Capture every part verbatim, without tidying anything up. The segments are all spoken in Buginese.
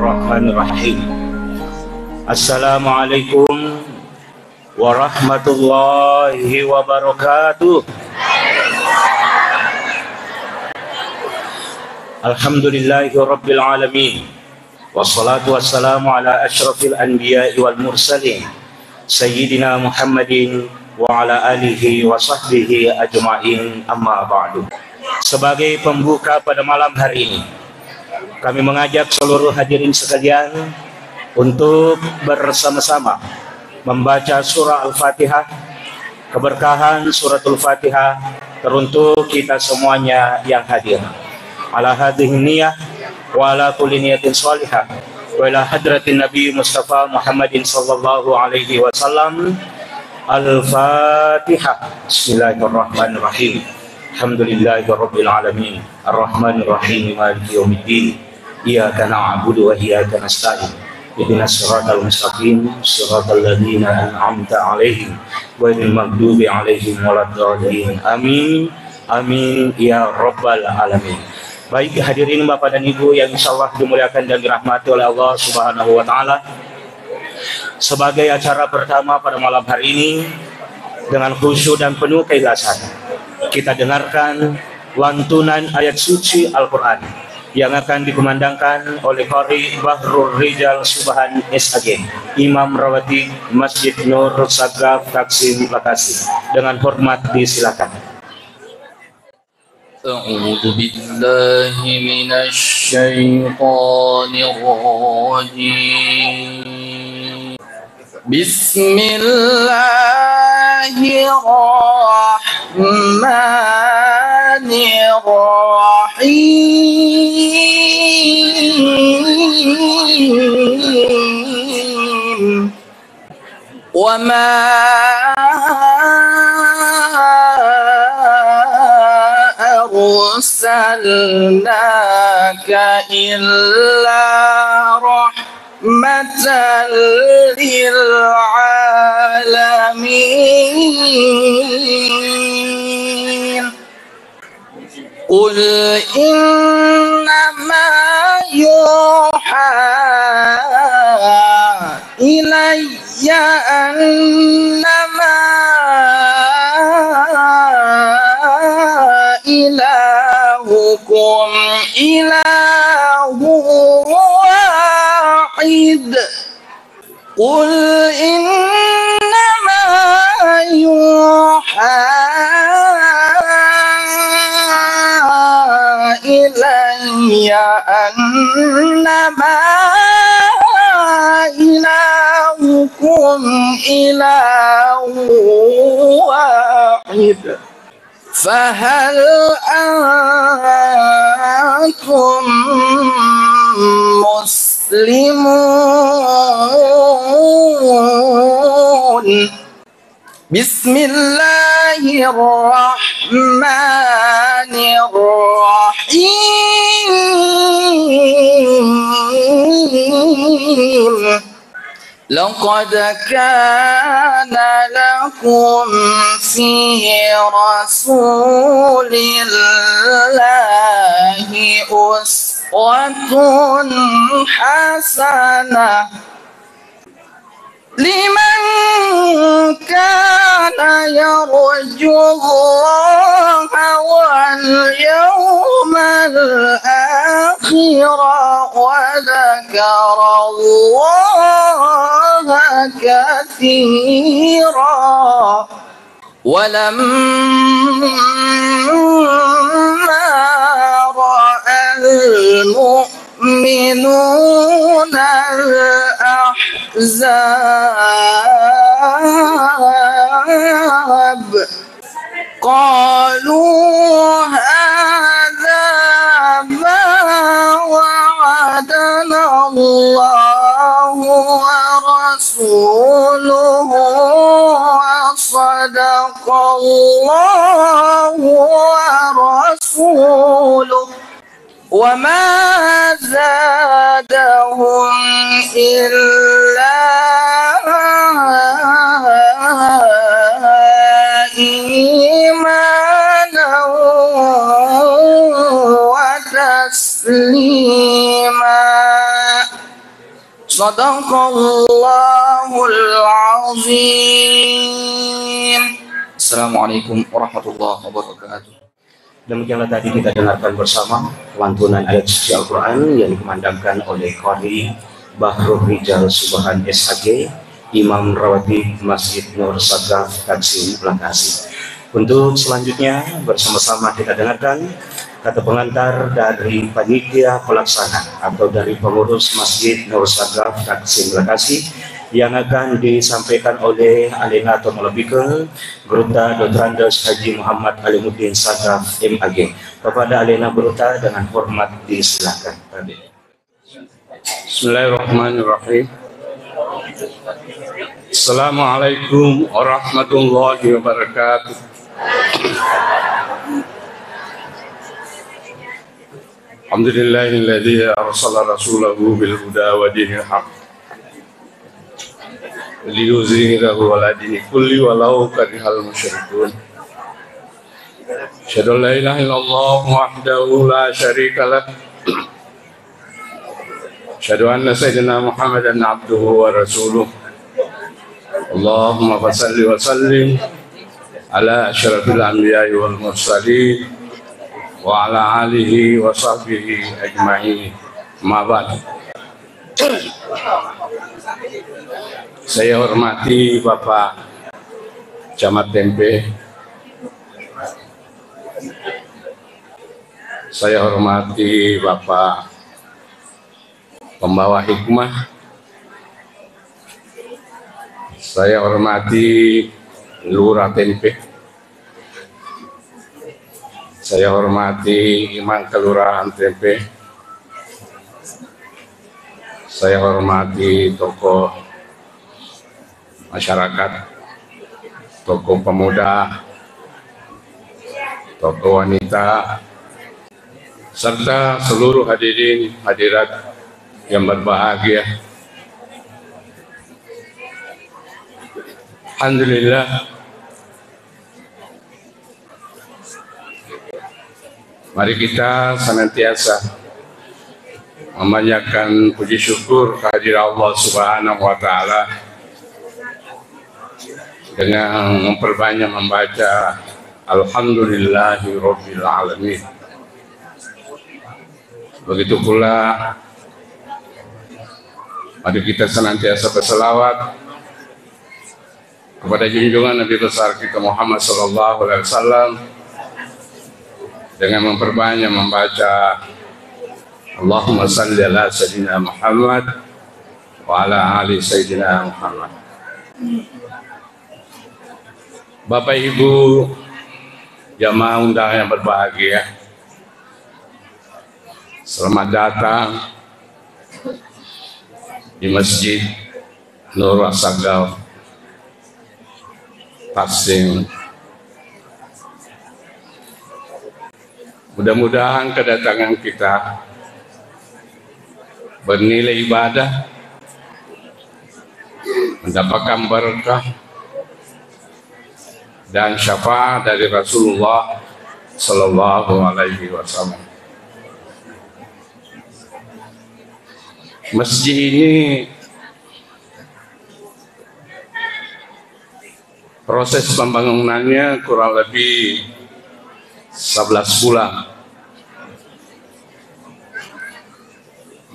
Bismillahirrahmanirrahim. Assalamualaikum warahmatullahi wabarakatuh. Alhamdulillahi rabbil alamin. Wassalatu wassalamu ala asyrafil anbiya'i wal mursalin, Sayyidina Muhammadin wa ala alihi wa sahbihi ajma'in, amma ba'du. Sebagai pembuka pada malam hari ini, kami mengajak seluruh hadirin sekalian untuk bersama-sama membaca surah Al-Fatihah. Keberkahan Suratul Fatihah teruntuk kita semuanya yang hadir. Ala hadhihi niyah wa ala kulli niyatin shalihah wa ila hadratin Nabi Mustafa Muhammadin sallallahu alaihi wasallam. Al-Fatihah. Bismillahirrahmanirrahim. Alhamdulillahirabbil alamin. Arrahmanirrahim. Maliki yaumiddin. Iyyaka na'budu wa iyyaka nasta'in. Ihdinas siratal mustaqim, siratal ladzina an'amta 'alaihim, ghairil maghdubi 'alaihim waladdallin. Amin. Amin ya rabbal alamin. Baik, hadirin Bapak dan Ibu yang insyaallah dimuliakan dan dirahmati oleh Allah Subhanahu wa taala. Sebagai acara pertama pada malam hari ini, dengan khusyuk dan penuh keikhlasan, kita dengarkan lantunan ayat suci Al-Quran yang akan dikumandangkan oleh Qari Bahrul Rijal Subhan S A G, Imam Rawatib Masjid Nur Sagaf Taksim Lakasi. Dengan hormat disilakan. أعوذ بالله من الشيطان الرجيم. بسم الله الرحمن الرحيم. وما أرسلناك إلا رحمة للعالمين. قل إنما يوحى إلي أنما إلهكم إله واحد. قل إنما يوحى إلي أنما إلهكم إله واحد. فهل أنتم مسلمون؟ بسم الله الرحمن الرحيم. لقد كان لكم في رسول الله أسوة حسنة لمن كان يرجو الله واليوم الآخر وذكر الله كثيرا. ولما رأى المؤمنون الأحزاب قالوا هذا ما وعدنا الله ورسوله وصدق الله ورسوله وما زادهم إلا إيمانا وتسليما. Sadaqallahul azim. Assalamualaikum warahmatullahi wabarakatuh. Demikianlah tadi kita dengarkan bersama lantunan ayat suci Al-Quran yang dikumandangkan oleh Qari Bahrul Rijal Subhan S H G, Imam Rawatib Masjid Nur Sagaf Taksim Lakasi. Untuk selanjutnya, bersama-sama kita dengarkan kata pengantar dari panitia pelaksana atau dari pengurus Masjid Nur Sagaf Taksim Lakasi yang akan disampaikan oleh Alena Tomolebike, Gurutta Doktorandus Haji Muhammad Alimuddin Sagaf M A G. Kepada Alena Gurutta dengan hormat disilakan. Bismillahirrahmanirrahim. Assalamualaikum warahmatullahi wabarakatuh. Alhamdulillahilladzi arsala rasulahu bil huda wa dinil haq liyuzhirahu ala dini kulli walau karihal musyrikun. Asyhadu an la ilaha illallah wahdahu la syarika lah. Asyhadu anna sayyidina Muhammadan abduhu wa rasuluh. Allahumma fasalli wa sallim ala asyrafil anbiya'i wal mursalin wa ala alihi wa sahbihi ajma'in. Amma ba'd. Saya hormati Bapak Camat Tempe. Saya hormati Bapak Pembawa Hikmah. Saya hormati Lurah Tempe. Saya hormati Imam Kelurahan Tempe. Saya hormati tokoh masyarakat, tokoh pemuda, tokoh wanita, serta seluruh hadirin hadirat yang berbahagia. Alhamdulillah, mari kita senantiasa memanjatkan puji syukur kehadirat Allah Subhanahu wa Ta'ala dengan memperbanyak membaca Alhamdulillahirabbil alamin. Begitu pula, mari kita senantiasa berselawat kepada junjungan Nabi besar kita Muhammad sallallahu alaihi wasallam dengan memperbanyak membaca Allahumma salli ala Sayyidina Muhammad wa ala ali Sayyidina Muhammad. Bapak Ibu jamaah undangan yang berbahagia, selamat datang di Masjid Nur Asagaf Tasing. Mudah-mudahan kedatangan kita bernilai ibadah, mendapatkan berkah dan syafaat dari Rasulullah sallallahu alaihi wasallam. Masjid ini proses pembangunannya kurang lebih sebelas bulan.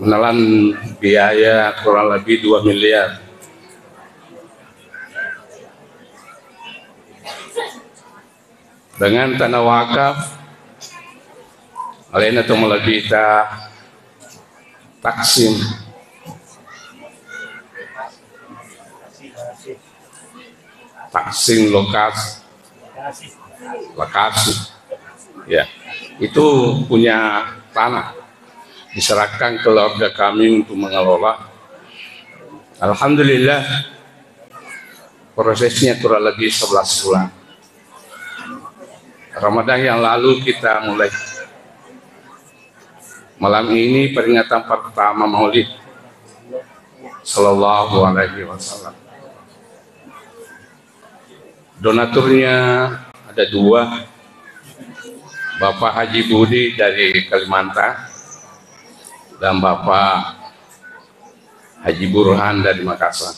Menelan biaya kurang lebih dua miliar. Dengan tanah wakaf, alena to malebbi ta taksim. Taksim lokasi. Lokasi. Ya. Itu punya tanah. Diserahkan keluarga kami untuk mengelola. Alhamdulillah, prosesnya kurang lebih sebelas bulan. Ramadan yang lalu kita mulai. Malam ini peringatan pertama Maulid sallallahu alaihi wasallam. Donaturnya ada dua, Bapak Haji Budi dari Kalimantan dan Bapak Haji Burhan dari Makassar.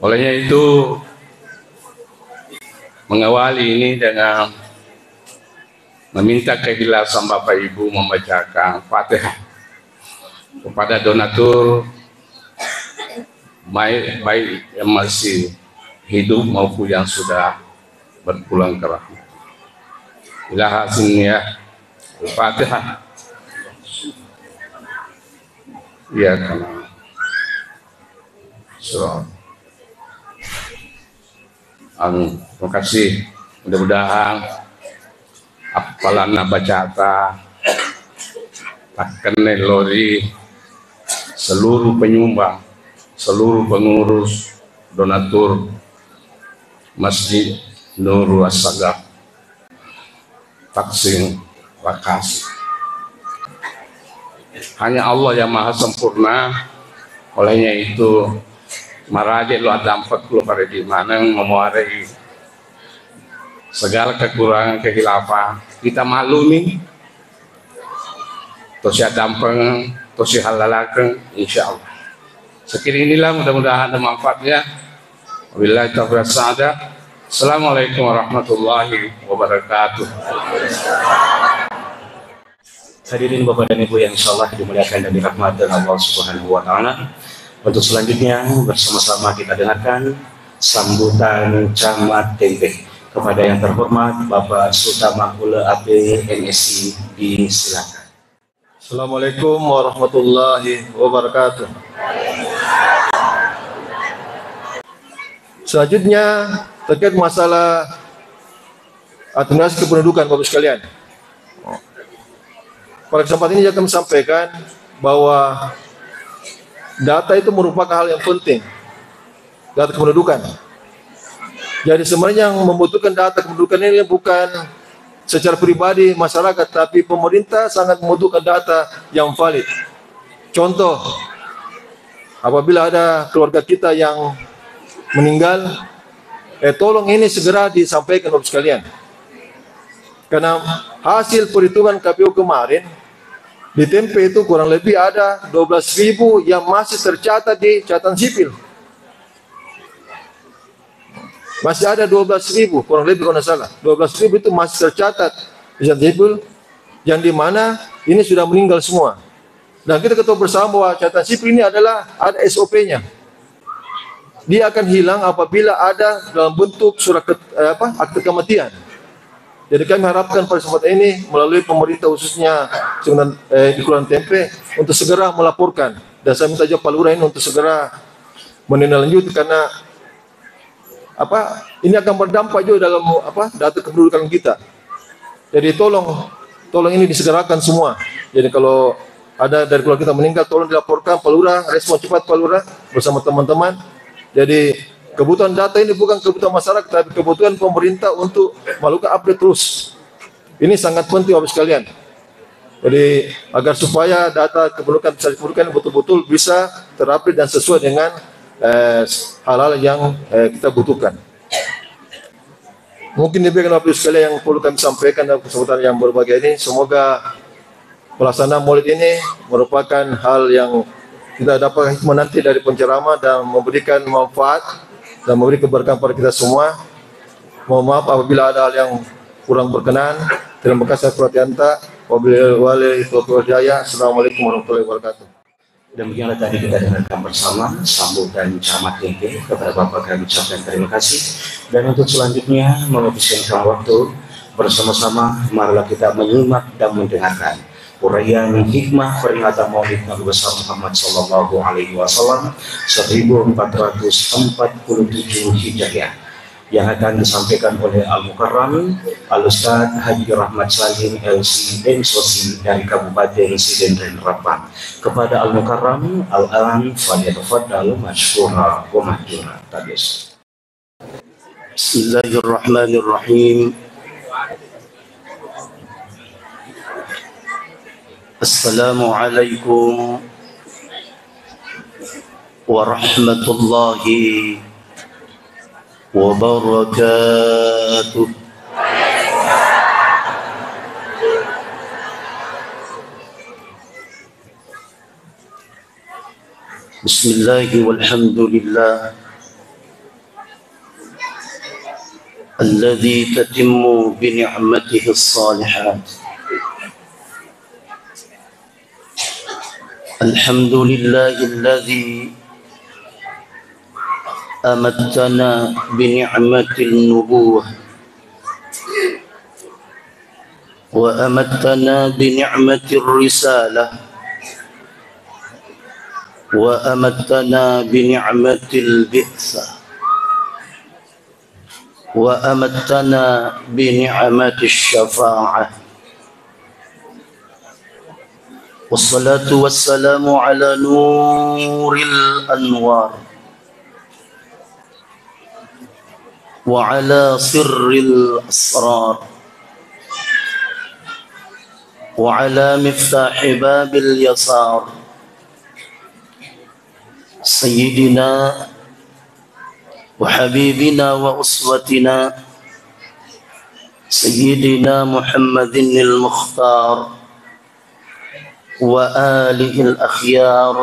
Olehnya itu, mengawali ini dengan meminta keikhlasan Bapak Ibu membacakan Fatihah kepada donatur, baik, baik yang masih hidup maupun yang sudah berpulang ke rahmat. Ila hasilnya, Al-Fatihah. Iya, karena so, anu, terima kasih. Mudah-mudahan appalanna bacata takkenne lori seluruh penyumbang, seluruh pengurus, donatur Masjid Nurul Assaga Taksim Lakasi. Hanya Allah yang maha sempurna. Olehnya itu, maraje lo adampek lo pada di mana memuarai segala kekurangan, kehilafan, kita maklumi. Tosi adampeng, tosi halalakeng, insya Allah. Sekira inilah, mudah-mudahan ada manfaatnya. Wabillahi taufiq was sa'adah. Assalamualaikum warahmatullahi wabarakatuh. Hadirin Bapak dan Ibu yang insyaallah dimuliakan dan dirahmati Allah Subhanahu wa taala. Untuk selanjutnya, bersama-sama kita dengarkan sambutan Camat Tempe kepada yang terhormat Bapak Suta Makule A P M Si, disilakan. Assalamualaikum warahmatullahi wabarakatuh. Selanjutnya, terkait masalah administrasi kependudukan, Bapak sekalian. Pada kesempatan ini, juga kami sampaikan bahwa data itu merupakan hal yang penting, data kependudukan. Jadi, sebenarnya yang membutuhkan data kependudukan ini bukan secara pribadi masyarakat, tapi pemerintah sangat membutuhkan data yang valid. Contoh, apabila ada keluarga kita yang meninggal, eh, tolong ini segera disampaikan, Bapak sekalian. Karena hasil perhitungan K P U kemarin, di Tempe itu kurang lebih ada dua belas ribu yang masih tercatat di catatan sipil. Masih ada dua belas ribu, kurang lebih, kalau nggak salah. Dua belas ribu itu masih tercatat di catatan sipil, yang di mana ini sudah meninggal semua. Dan kita ketahui bersama bahwa catatan sipil ini adalah ada S O P-nya. Dia akan hilang apabila ada dalam bentuk surat ket-, eh, apa, akte kematian. Jadi, kami harapkan pada kesempatan ini melalui pemerintah, khususnya, eh, di Kelurahan Tempe, untuk segera melaporkan. Dan saya minta juga Pak Lurah ini untuk segera menindaklanjuti, karena apa, ini akan berdampak juga dalam, apa, data kependudukan kita. Jadi, tolong, tolong ini disegerakan semua. Jadi, kalau ada dari keluarga kita meninggal, tolong dilaporkan, Pak Lurah, respon cepat, Pak Lurah, bersama teman-teman. Jadi, kebutuhan data ini bukan kebutuhan masyarakat, tapi kebutuhan pemerintah untuk melakukan update terus. Ini sangat penting, Bapak sekalian. Jadi, agar supaya data kependudukan, administrasi kependudukan betul-betul bisa terupdate dan sesuai dengan, eh, hal-hal yang, eh, kita butuhkan. Mungkin demikian, Bapak Ibu sekalian, yang perlu kami sampaikan dalam kesempatan yang berbahagia ini. Semoga pelaksanaan Maulid ini merupakan hal yang kita dapat hikmah nanti dari penceramah dan memberikan manfaat dan memberi keberkahan pada kita semua. Mohon maaf apabila ada hal yang kurang berkenan. Terima kasih atas perhatian ta. Wabillahi taufiq wal hidayah. Assalamualaikum warahmatullahi wabarakatuh. Demikianlah tadi kita dengarkan bersama sambutan Camat Tempe. Kepada Bapak kami ucapkan terima kasih. Dan untuk selanjutnya, menghabiskan waktu bersama-sama, marilah kita menyimak dan mendengarkan uraian hikmah peringatan Maulid Nabi besar Muhammad sallallahu alaihi wasallam seribu empat ratus empat puluh tujuh Hijriah, yang akan disampaikan oleh Al-Mukarram Al-Ustaz Haji Rahmat Salim, L C M Sosi dari Kabupaten Sidenreng Rembang. Kepada Al-Mukarram, al-an falyatafaddal masykuran wa ma'juran. Tabis. Bismillahirrahmanirrahim. Assalamualaikum warahmatullahi wabarakatuh. بسم الله والحمد لله الذي تتم بنعمته الصالحات. الحمد لله الذي أمتنا بنعمة النبوة، وأمتنا بنعمة الرسالة، وأمتنا بنعمة البعثة، وأمتنا بنعمة الشفاعة. والصلاة والسلام على نور الأنوار، وعلى سر الأسرار، وعلى مفتاح باب اليسار، سيدنا وحبيبنا وأسوتنا سيدنا محمد المختار وآله الأخيار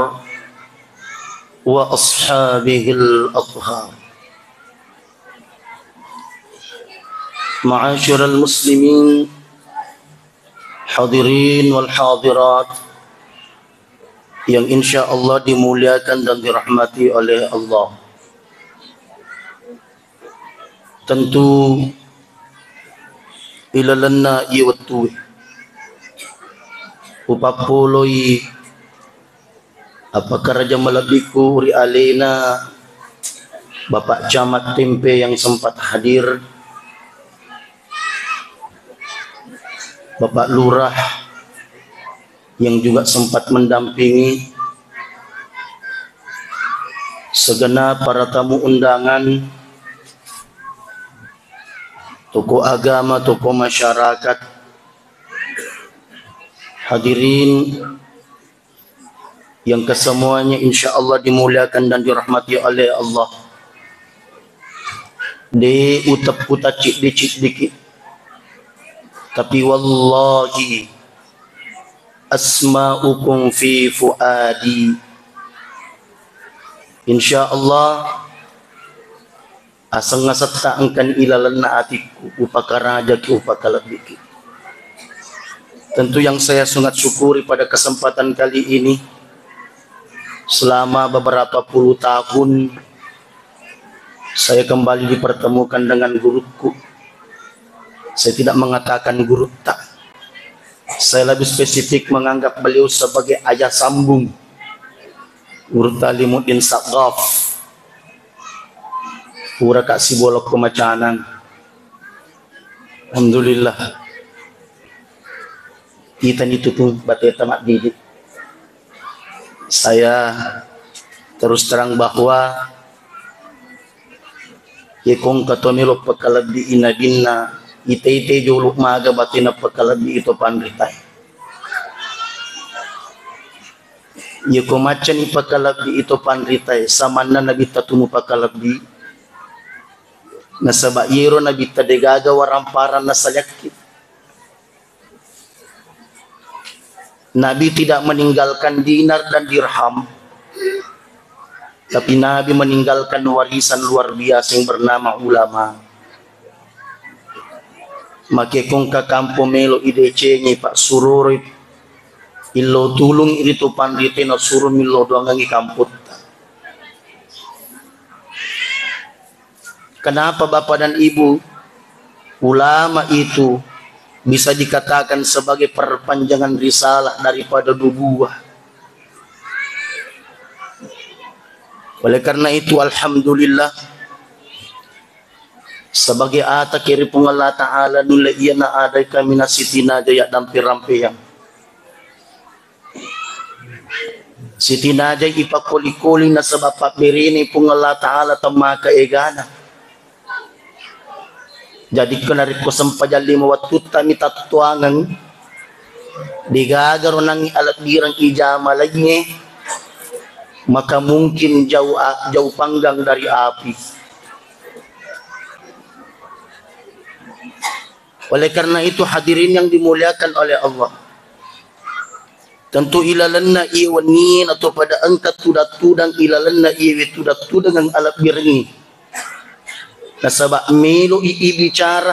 وأصحابه الأطهار. معاشر المسلمين، hadirin wal hadirat yang insya Allah dimuliakan dan dirahmati oleh Allah. Tentu ilalenna iye wettue upappoloi appakaraja malebbiku ri alena Bapak Camat Tempe yang sempat hadir, Bapak Lurah yang juga sempat mendampingi, segenap para tamu undangan, tokoh agama, tokoh masyarakat, hadirin yang kesemuanya insya Allah dimuliakan dan dirahmati oleh Allah. De' uteppu tacciddi-ciddiki, tapi wallahi asma'ukum fi fuadi. Insya Allah, aseng-asetta engkani ilalenna atikku, upakarajaki, upakalebbiki. Tentu yang saya sangat syukuri pada kesempatan kali ini, selama beberapa puluh tahun saya kembali dipertemukan dengan guruku. Saya tidak mengatakan gurutta. Saya lebih spesifik menganggap beliau sebagai ayah sambung. Gurutta Alimuddin Saqqaf. Puraka sibolokko macanang. Alhamdulillah. Itani tutung bateta maddidi. Saya terus terang bahwa ye kongka to melo pakalebbi inabinna, ite-ite jolo maga batena pakalebbi ito panritae. Ye ko maccani pakalebbi ito panritae, samanna nabitta tu mupakalebbi. Nasaba yero nabitta degaga waramparang nasaliakki. Nabi tidak meninggalkan dinar dan dirham, tapi Nabi meninggalkan warisan luar biasa yang bernama ulama. Make kongka kampo melo idecengi, Pak, suroi illo tulung iri tu panrite, nasuro millo doangangi kampotta. Kenapa Bapak dan Ibu, ulama itu bisa dikatakan sebagai perpanjangan risalah daripada nubuah? Oleh karena itu, alhamdulillah, sebagai ata keri Puang Allah Ta'ala nulle iya na adai kami nasitinaja ya dampe rampeyang. Sitinajai ipakkoli-koli nasaba pabbereni Puang Allah Ta'ala temmaka egana. Jadi ko narekko sempajang lima wattutta mi tattuangeng, degagaro nangi alebbireng ijama laingnge, maka mungkin jauh a-, jauh panggang dari api. Oleh karena itu, hadirin yang dimuliakan oleh Allah, Tentu ilalenna iye wennie nato pada engka tudang-tudang ilalenna iyewe tudang-tudang alebbirengngi. Nasaba' melo'i ibicara,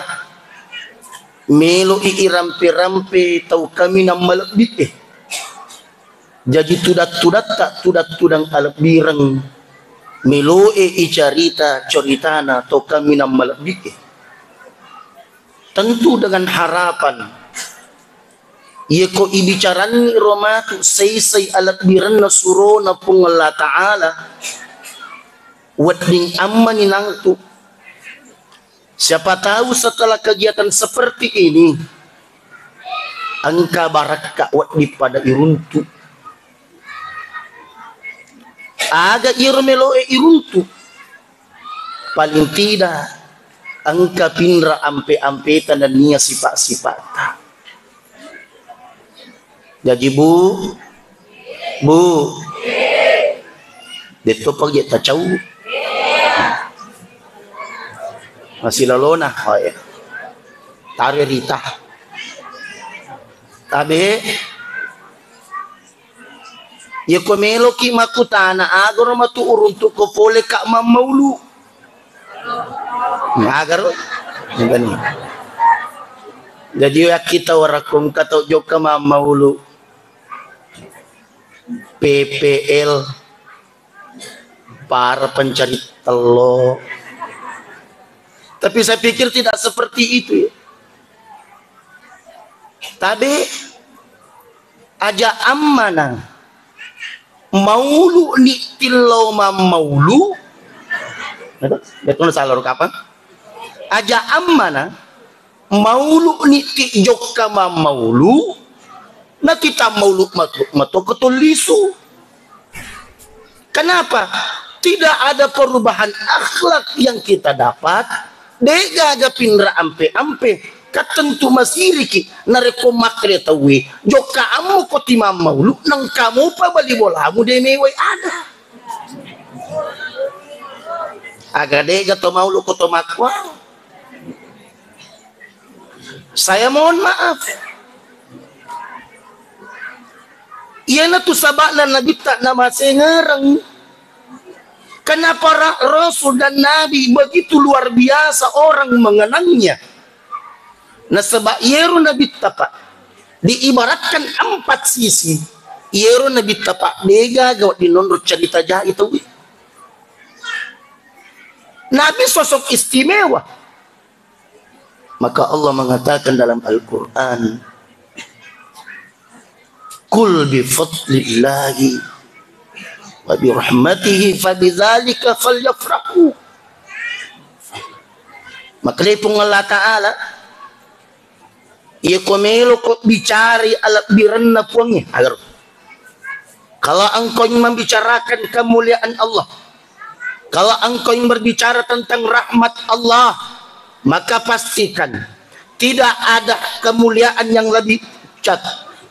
melo'i irampe-rampe tau kaminang malebbi'e. Jaji tudang-tudatta tudang-tudang alebbireng, melo'e icarita coritana tau kaminang malebbi'e. Tentu dengan harapan, iyeko ibicaranni ro matu seisai alebbirenna surona Puang Allah Ta'ala, wedding ammani nangtu. Siapa tahu setelah kegiatan seperti ini, engka barakka wedding pada iruntu. Aga iyaro melo'e iruntu? Paling tidak engka pinra ampe-ampeta nennia sipa-sipata. Jaji, Bu, Bu, detto pa je tacau. Masih lalona, oh iya. Tare rita. Tabe, yeko meloki makutana, agaro matu uruntu ko pole ka mammaulu. Magaro? Jadi, yakkita warakkom katau jokka mammaulu. P P L, para pencari tello. Tapi saya pikir tidak seperti itu, ya. Tabe, aja ammana maulu ni tillau mammaulu. Betul, salah kapang? Aja ammana maulu ni ti jokka mammaulu, na kita maulu matu, matu ketullisu. Kenapa? Tidak ada perubahan akhlak yang kita dapat. De'gaga pinra ampe-ampe, katentu masiriki narekko makkeda tauwe, jokka ammu ko timammaulu, nengka mupa bali bolamu de mewai ada. Aga de'ga to maulu ko to makkua. Saya mohon maaf. Iyanatu saba'na Nabitta namasengereng. Kenapa ra-, Rasul dan Nabi begitu luar biasa orang mengenangnya? Nasaba iyero Nabitta, Pak, diibaratkan empat sisi. Iyero Nabitta, Pak, de'gaga wedding nonro cerita ja'i tauwe. Nabi sosok istimewa. Maka Allah mengatakan dalam Al-Quran, "Qul bi fadlillahi wa bi rahmatihi fa bidzalika falyafrahu." Makkedai Puang Allah Ta'ala, iyako meloko bicarai alebbirenna Puangnge, agar kalau engkau ingin membicarakan kemuliaan Allah, kalau engkau ingin berbicara tentang rahmat Allah, maka pastikan tidak ada kemuliaan yang lebih puncak,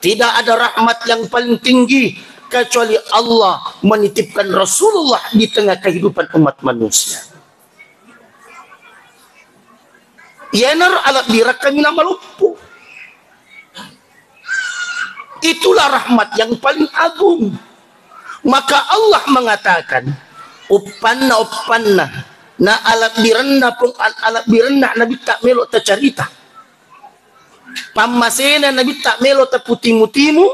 tidak ada rahmat yang paling tinggi kecuali Allah menitipkan Rasulullah di tengah kehidupan umat manusia. Iyanaro alebbirenna kaminang maloppo. Itulah rahmat yang paling agung. Maka Allah mengatakan, uppanna, uppanna, na alebbirenna Puang, al-, alebbirenna Nabitta melo tacarita. Pammasena Nabitta melo taputimu-timu,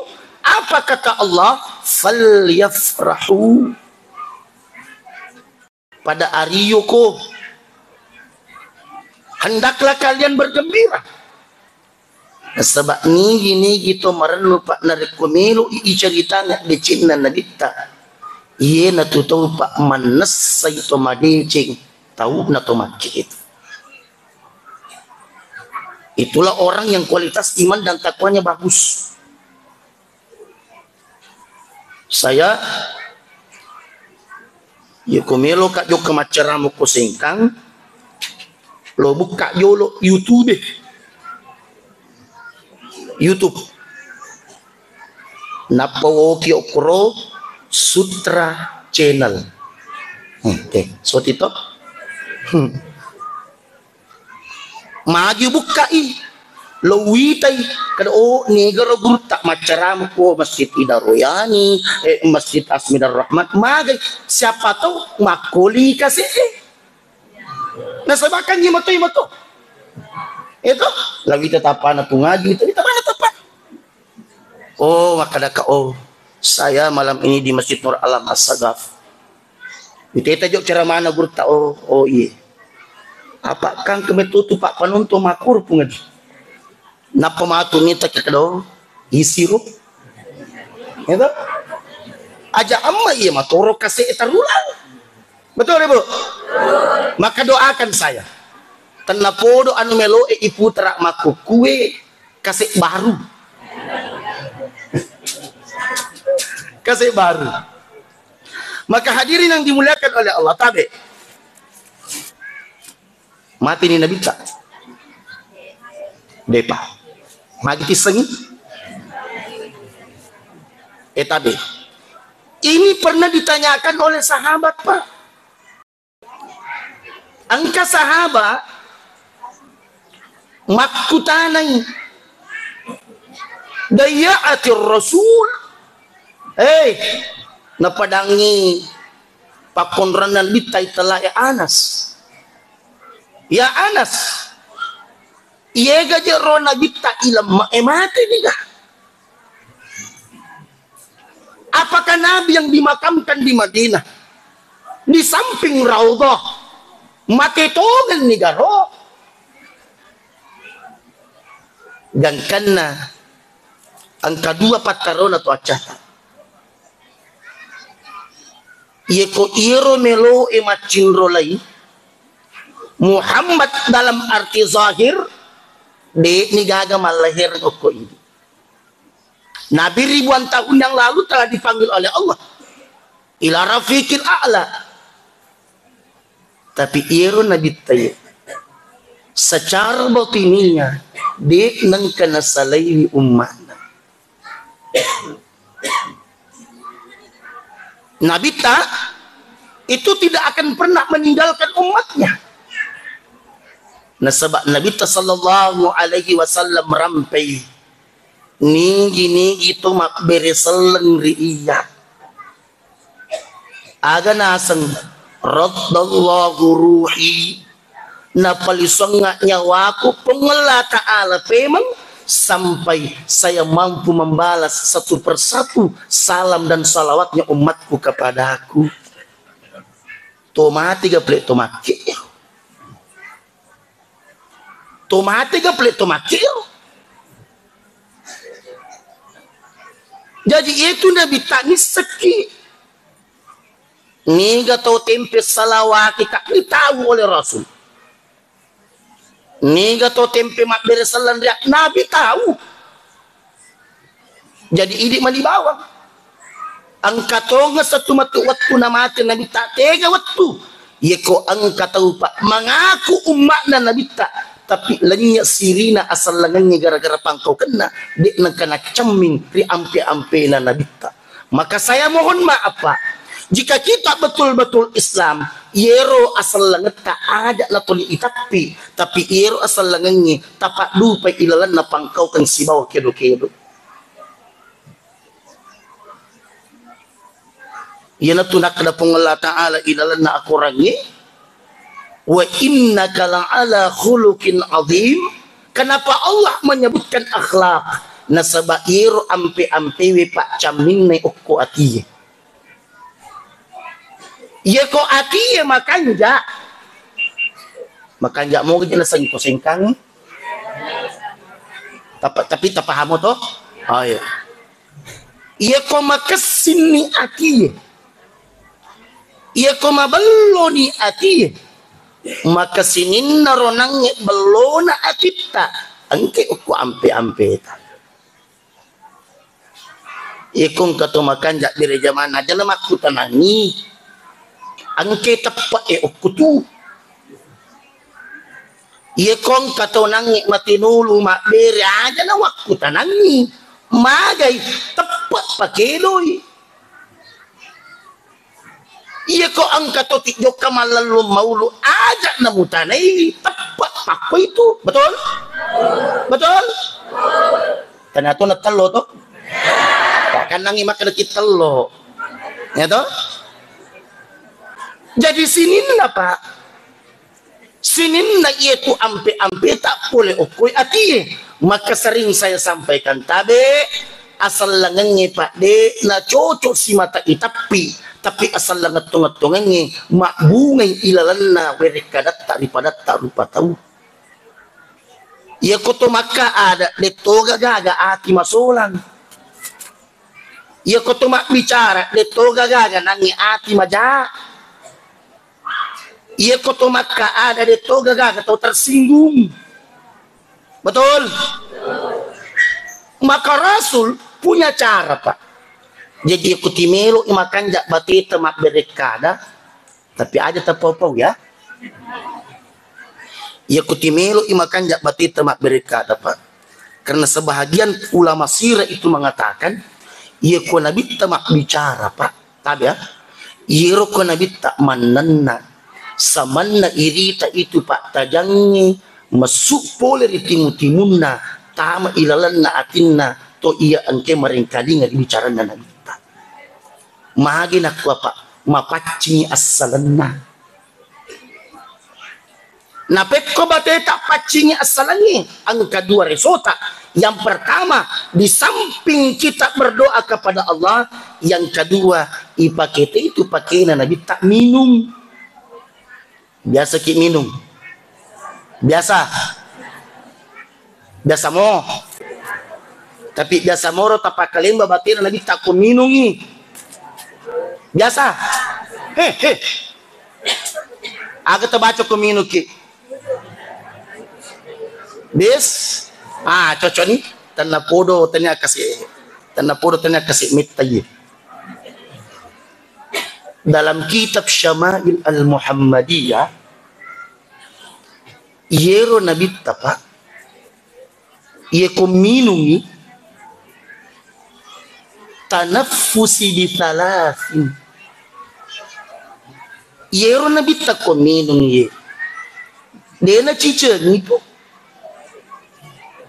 apa kata Allah? "Falyafrahu." Pada ariyoko, hendaklah kalian bergembira. Nasaba nigi-nigi to marennu, Pak, narekko melo i icaritana decenna Nabitta, iyanatu tau, Pak, mannessai to madeceng, tauna to makke itu. Itulah orang yang kualitas iman dan takwanya bagus. Saya, yako meloka jokka maccarama ko Sengkang, lo bukka jolo YouTube. YouTube. Nappa woki okkoro Sutra Channel. Hmm, eh, soti to? Hmm. Magi bukkai. Lo witai, kada, oh, nigaro gurutta maccarama ko Masjid Ida Royani, eh, Masjid Asmi Darrahman, magai, siapa tahu makkoli kase'e. Nasaba kan iya mato, iya mato. Itu, lawita tapana tu ngaji, itu tapana tapa. Oh, makkadaka, oh, saya malam ini di Masjid Nur Alam As-Sagaf. Iteta jo ceramana gurutta, oh, oh, iye. Apa kan kemetutu pak panonton makur pungadi. Nappa matu mita kedo, isiro. Itu. Aja amma iya matoro kase tarulang. Betul, Ibu? Maka doakan saya. Tenna podo anu meloe iputara makkukue kase baru. Kase baru. Maka hadirin yang dimuliakan oleh Allah, tabe. Mati ni Nabitta. Depa. Magi tissengi. Eh, tabe. Ini pernah ditanyakan oleh sahabat, Pak. Engka sahaba makkutanai, "Dayya'atir Rasul?" Eh, napadangi pakkonranna Nabitta itella, ya Anas. Ya Anas, iyaga je ro Nabitta ilemma e mate niga? Apakah Nabi yang dimakamkan di Madinah, di samping Raudhah, mate tongeng ni garo? Gangkanna engka dua pattarona to accata. Yeko iyero meloe maccinrolai Muhammad dalam arti zahir, de ni gaga mallahereng okko idi. Nabi ribuan tahun yang lalu telah dipanggil oleh Allah ila rafiqil a'la. Tapi iyero Nabitta iye, secara batiniah, de nengka nasalaiwi umma'na. Nabitta itu tidak akan pernah meninggalkan umatnya. Nasaba Nabitta sallallahu alaihi wasallam rampai nigi-nigi to mabbere selleng ri iyya. Aga naseng, "Raddallahu ruhi," napalisuangnga nyawaku Puang Allah Ta'ala pemeng sampai saya mampu membalas satu persatu salam dan salawatnya umatku kepadaku. To mati gaple to makke. To mate gaple to mate. Jadi itu Nabitta nissekki. Niga tau tempe salawati ka ditahu oleh Rasul. Niga tau tempe mabbere selleng ria Nabi tahu. Jadi idi mani bawang. Engka tonga satu matu wettu namate Nabitta tega wettu. Yeko engka tau pa mengaku umma'na Nabitta, tapi lennye sirina asellengengnge gara-gara pangkaukenna, de nengka naccemming ri ampe-ampena Nabitta. Maka saya mohon maaf, Pak. Jika kita betul-betul Islam, yero asellengetta aja natuli itappi, tapi yero asellengengnge tapaddupai ilalenna pangkaukeng sibawa kedo-kedo. Iyanatu nakkeda Puang Allah Ta'ala ilalenna akorangnge, "Wa innaka la'ala khuluqin azim." Kenapa Allah menyebutkan akhlak? Nasaba yero ampe-ampewe paccamminna okko atie. Yeko atie makanja, makanja moga je nasengko sengkang. Tapa-, tapi tapahamo to? Oh iya. Yeko makessinni atie. Yeko mabelloni atie. Makesininna ronangnge bellona atitta. Engke okko ampe-ampeta. Iko engka to makanja bere jamana, aja na makkutanangi. Engke teppe'e okko tu. Iko engka to nangnge matinulu mabbere, aja na wakkutanangi. Magai teppe pakedoi. Iyako engka to tijokka mallellung maulu, aja namutanai teppe pakko itu. Betul? Betul? Ternyata na tello to. Kannangi makkeda ki tello. Ya to? Jadi sininna, Pak. Sininna iyatu ampe-ampeta pole okkoi atie. Maka sering saya sampaikan tabe, asallangengnge, Pak, de na cocok simata itappi, tapi asallangeng-tongeng-tongengnge mabbungai ilalenna werekkadatta ripadatta rupa tau. Iyako to makka ada, de toga gaga ati masolang. Iyako to mabbicara, de toga gaga nangnge ati maja. Iyako to makka ada, de toga gaga tau tersinggung. Betul? Maka Rasul punya cara, Pak. Jadi, iyako timelo makanja bateta mabberekkada, tapi aja tapau-pau ya. Iyako timelo makanja bateta mabberekkada, Pak. Karena sebahagian ulama sirah itu mengatakan, iyako nabitta mabbicara, Pak. Tabe ya. Iyaro ko nabitta mannenna, samanna irita itu, Pak, tajangngi messu pole ri timu-timunna, tama ilalenna atinna to iya engke marengkalinga ri bicaranna nabitta. Magi nakkua, Pak, mapaccingi assalenna. Napekko bateta paccingi assalengnge, engka dua resota. Yang pertama, di samping kita berdoa kepada Allah, yang kedua, ipakete itu pakena nabitta minung. Biasa ki minung? Biasa? Biasa mo? Tapi biasa moro tapakalemba batena nabitta ko minungi. Biasa? He, he. Aga tabaca ko minuki? Bis? Ah, cocok ni. Tanna podo tania kasi. Tanna podo tania kasi mitta ye. Dalam kitab Syama'il Al-Muhammadiyah, iyero nabitta, Pak, iyeko minungi, tanaffusi bi thalathin. Iyero nabitta ko minung ye, dena cicengi tu.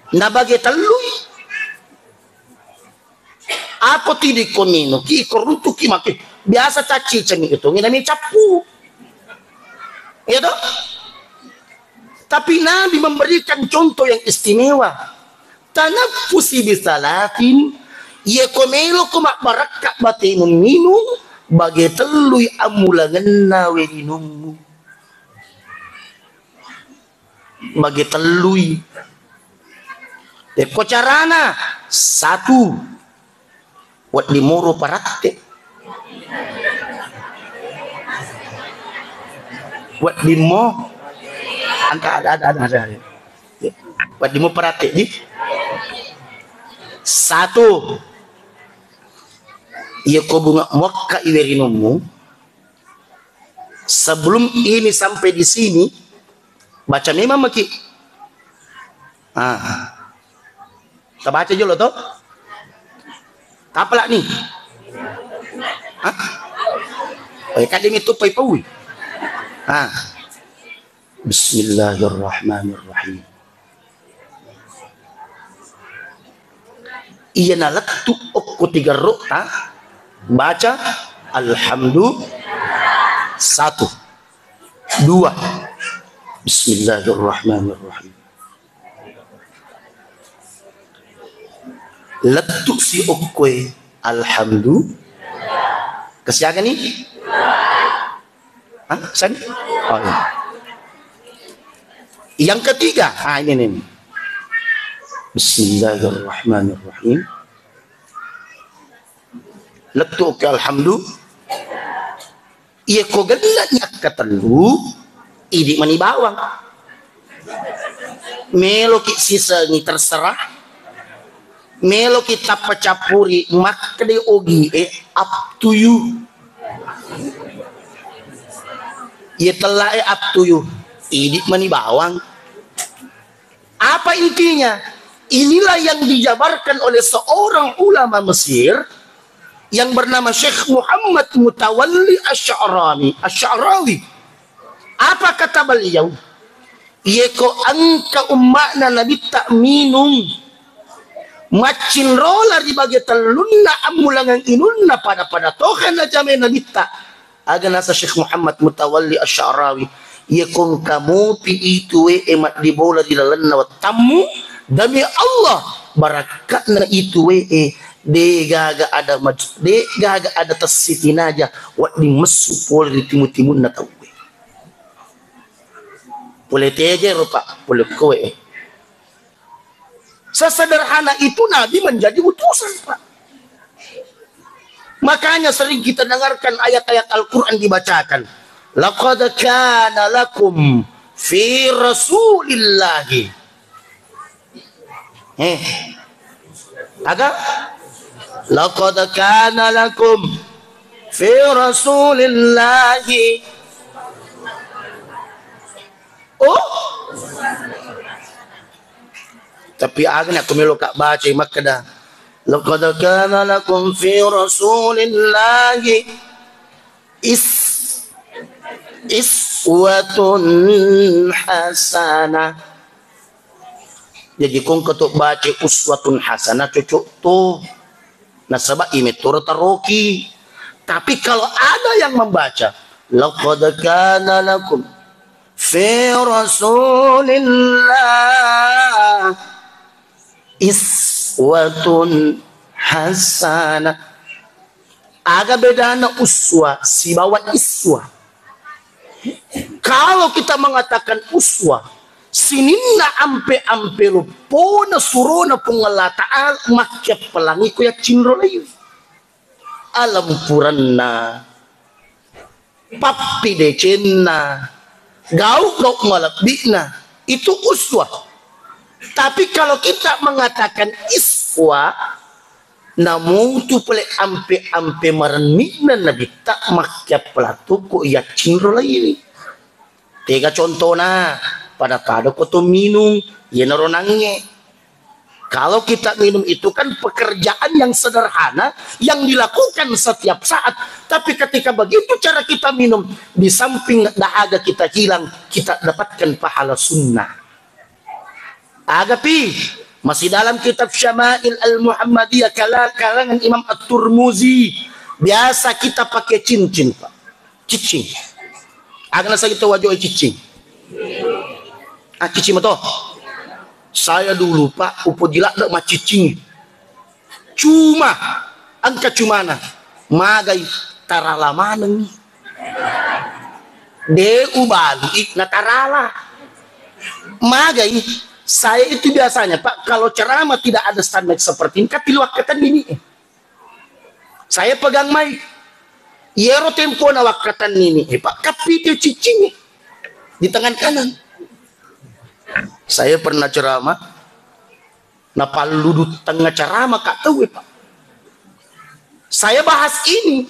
Nabage tellui. Ako tidi ko minuki, iko runtuki maki. Biasa cacicengi itu, ngina mi cappu. Iya toh? Tapi Nabi memberikan contoh yang istimewa. Tanaffusi bi thalathin, iyeko meloko mabbarakka batemu minung, bage tellui ammulangenna we minummu. Bage tellui. Ekko carana, satu, wedding moro paratte. Wedding mo, engka ada, ada, ada, ada. Wedding mo paratte, di. Satu, iya ko bunga mokka iwe rinummu, sebelum ini sampai di sini, baca memang maki. Ah. Tabaca jolo to? Tapalak ni. Hah? Oh, ya, kadang itu pai-paui. Ah. Bismillahirrahmanirrahim. Iya nalettu okko tiga rota, baca alhamdu satu. Dua. Bismillahirrahmanirrahim. Lettu si okkoe alhamdu. Kesiaga ni? Hah? Sani? Oh, iya. Yang ketiga, ah, ini nih. Bismillahirrahmanirrahim. Lettu ke alhamdu. Iya ko gella ni akkatellu, idi mani bawang. Meloki sisengi terserah. Meloki tappa cappuri makkeda ogi e, up to you. Iya tella e up to you. Idi mani bawang. Apa intinya? Inilah yang dijabarkan oleh seorang ulama Mesir yang bernama Syekh Muhammad Mutawalli Asy'arani, Asy'arawi. Apa kata beliau? Yeko engka umma'na Nabitta minung, maccinrola ri bage tellunna ammulangeng inunna pada-pada toha najamai Nabitta. Aga nasa Syekh Muhammad Mutawalli Asy-Sya'rawi, yeko engka mopi itu we'e maddibola ri lalenna wettammu, demi Allah, barakka'na itu we'e, de gaga ada maj-, de gaga ada tessitinaja wedding messu pole ri timu-timunna tauwe. Pole teje ro, Pak, pole kowe. Sesederhana itu Nabi menjadi utusan, Pak. Makanya sering kita dengarkan ayat-ayat Al-Quran dibacakan. "Laqad kana lakum fi Rasulillahi." Eh. Aga? "Laqad kana lakum fi Rasulillahi." Oh? Tapi aga na aku melo ka baca makkeda, "Laqad kana lakum fi Rasulillahi is-, iswatun hasanah." Jadi kong ketuk baca uswatun hasanah, cocok tuh. Nasaba imetoro taroki. Tapi kalau ada yang membaca, "Laqad kana lakum fi Rasulillah iswatun hasanah." Aga bedana uswa sibawa iswa? Kalau kita mengatakan uswa, sininna ampe-ampe loppona surona Puang Allah Ta'ala, makkappelangi ko yaccinrolaiwi. Alempurenna, pappidecenna, gau-gau malebbi'na, itu uswa. Tapi kalau kita mengatakan iswa, namutu pole ampe-ampe marenni'na Nabitta makkappelattu ko yaccinrolaiwi. Tega contona, pada-pada ko to minung, yenaro nangnge. Kalau kita minum itu kan pekerjaan yang sederhana yang dilakukan setiap saat. Tapi ketika begitu cara kita minum, di samping dahaga kita hilang, kita dapatkan pahala sunnah. Agapi, masih dalam kitab Syama'il Al-Muhammadiyah kala-, karangan Imam At-Turmuzi, biasa kita pakai cincin, Pak. Cicing. Aga nasagi to wajo cicing? Ah, cicing mato. Saya dulu, Pak, upoji ladde maccicing. Cuma, engka cumana, magai tarala manengi. De ubalui natarala. Magai, saya itu biasanya, Pak, kalau ceramah tidak ada standar seperti ini, kan tilu wakkatenni. Saya pegang mic. Yero tempona wakkatenni, eh, Pak, kappi dia cicing di tangan kanan. Saya pernah ceramah, napalludu tengah ceramah, Kak, tahu, eh, Pak. Saya bahas ini.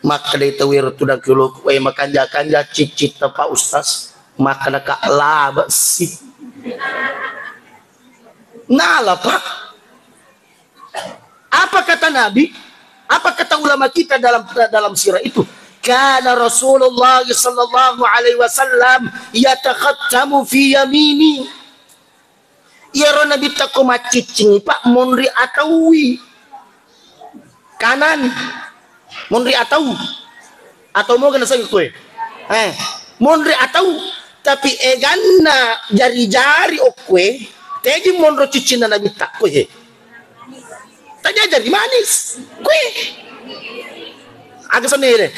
Makkeda tauwero tudang kioloku, "Wae makanja-kanja ciccitta, Pak Ustaz." Makkeda, "Kak, labe si." Nala, Pak. Apa kata Nabi? Apa kata ulama kita dalam, dalam sirah itu? Kana Rasulullah sallallahu alaihi wasallam yatakhattamu fi yamini. Iyaro Nabitta ko macciccingi, Pak, monri atauwi. Kanan. Monri atau. Atau moga naseng koe. Eh, monri atau. Tapi eganna jari-jari okkoe, teji monro ciccinna Nabitta koe. Tajajari manis. Koe. Aga senne de.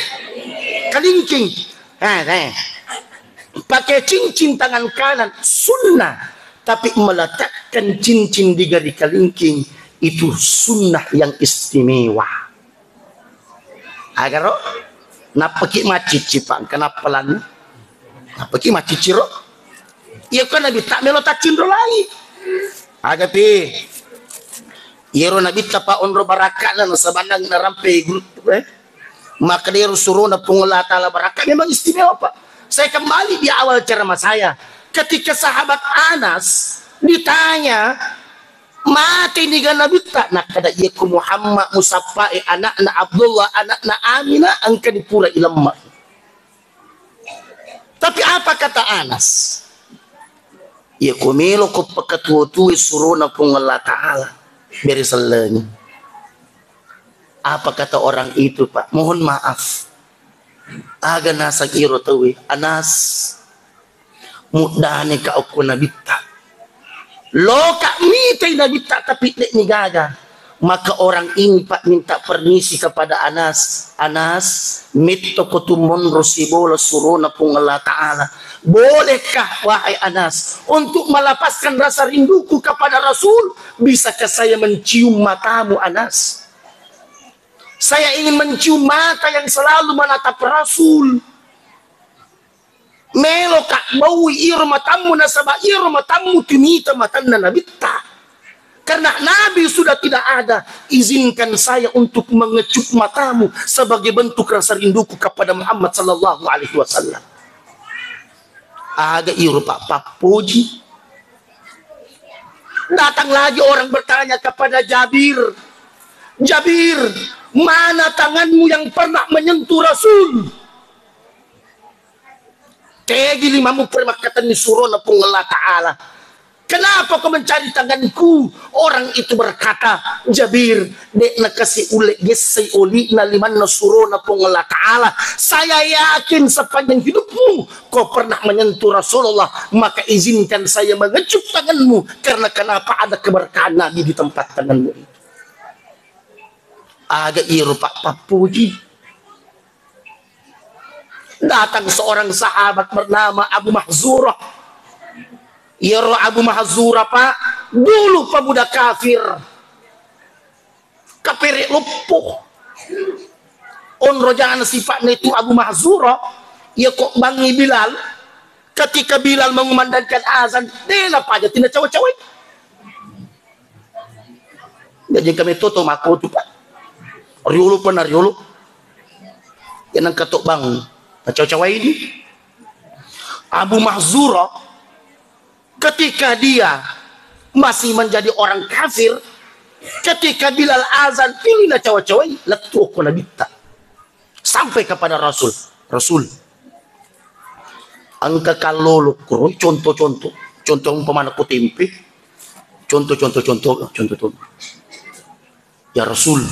Kalingking. Eh, eh. Pakai cincin tangan kanan sunnah, tapi meletakkan cincin di jari kalingking itu sunnah yang istimewa. Agaro, nappaki macicci, Pak, kenapa lan? Nappaki macicci ro? Iya kan Nabitta melo taccinro lai. Agapi. Iyaro Nabitta, Pak, onro barakka'na nasaba nang narampe grup, eh. Maka dia surona Puang Allah Ta'ala barakka memang istimewa, Pak. Saya kembali di awal ceramah saya. Ketika sahabat Anas ditanya, "Mate niga Nabitta?" Nakkeda, "Iya ku Muhammad musappae, anakna Abdullah, anakna Aminah, engka dipura ilemma." Tapi apa kata Anas? Iya ko melo ko pakatuo-tuo surona Puang Allah Ta'ala, bere sellengi. Apa kata orang itu, Pak? Mohon maaf. Aga naseng iro tauwe, Anas, muddane ka okko nabitta. Loka mitai nabitta tapi de ni gaga. Maka orang ini, Pak, minta permisi kepada Anas. Anas, metto ko tu monro sibola surona Puang Allah Ta'ala. Bolehkah, wahai Anas, untuk melepaskan rasa rinduku kepada Rasul? Bisakah saya mencium matamu, Anas? Saya ingin mencium mata yang selalu menatap Rasul. Melo ka baui iro matammu, nasaba iro matammu timita matanna nabitta. Karena Nabi sudah tidak ada, izinkan saya untuk mengecup matamu sebagai bentuk rasa rinduku kepada Muhammad sallallahu alaihi wasallam. Aga iro, Pak, pappoji. Datang lagi orang bertanya kepada Jabir, "Jabir, mana tanganmu yang pernah menyentuh Rasul?" Tegi limamu pura makkatenni surona Puang Allah Ta'ala. "Kenapa kau mencari tanganku?" Orang itu berkata, "Jabir, de' nakasi ulle gessai oli'na limanna surona Puang Allah Ta'ala. Saya yakin sepanjang hidupmu kau pernah menyentuh Rasulullah, maka izinkan saya mengecup tanganmu, karena kenapa ada keberkahan Nabi di tempat tanganmu itu." Aga iro, Pak, pappuji. Datang seorang sahabat bernama Abu Mahzurah. Iyaro Abu Mahzurah, Pak, dulu pemuda kafir. Kapere loppo. Onro jana sifa'na itu Abu Mahzurah, iya ko bangngi Bilal, ketika Bilal mengumandangkan azan, de' napaja tina cawa-cawai. Jaji kami toto mako tu, Pak. Riolo pernah riolo. Yang nang katok bang, cawa-cawai ini. Abu Mahzurah, ketika dia masih menjadi orang kafir, ketika Bilal azan, pilihna cawa-cawai, lettu ko nabitta. Sampai kepada Rasul. "Rasul, engka kallolo kuro, contoh-contoh. Contoh umpamana ko tempe. Contoh, contoh, contoh, contoh, contoh. Ya Rasul,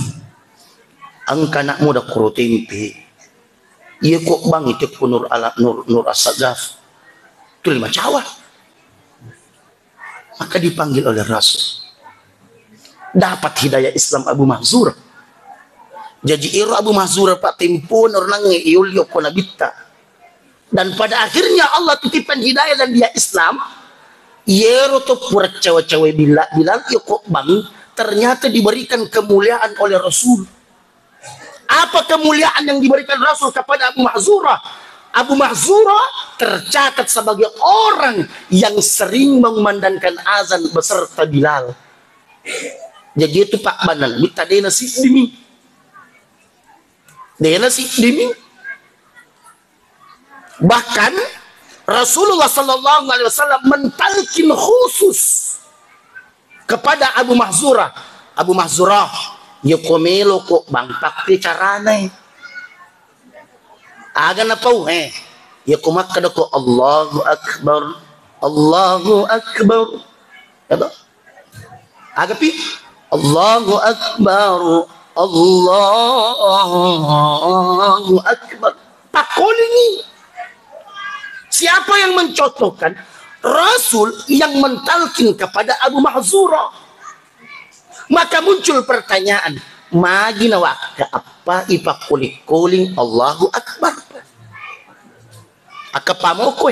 engka anak muda kuro tempe. Iya ko bang itu ko Nur Ala, Nur, Nur Asagaf. Tuli macawa." Maka dipanggil oleh Rasul. Dapat hidayah Islam Abu Mahzurah. Jaji ero Abu Mahzurah, Pak, tempo nernangnge iolli okko nabitta. Dan pada akhirnya Allah titipkan hidayah dan dia Islam. Yero to pura cawa-cawa Bilal, Bilal, iya ko bang, ternyata diberikan kemuliaan oleh Rasul. Apa kemuliaan yang diberikan Rasul kepada Abu Mahzurah? Abu Mahzurah tercatat sebagai orang yang sering mengumandangkan azan beserta Bilal. Jadi itu, Pak, bana nabitta de' nasiddimi. De' nasiddimi. Bahkan Rasulullah sallallahu alaihi wasallam mentalkin khusus kepada Abu Mahzurah. "Abu Mahzurah, iya ko melo ko bang, pakke carana e." Aga napau, eh? Iya ko makkeda ko, "Allahu Akbar, Allahu Akbar." Ya toh? Agapi? "Allahu Akbar, Allahu Akbar." Pakkolingi. Siapa yang mencontohkan? Rasul yang mentalkin kepada Abu Mahzura. Maka muncul pertanyaan, magi nawakka eppa ipakkoling-koling Allahu Akbar? Akkappamo koe.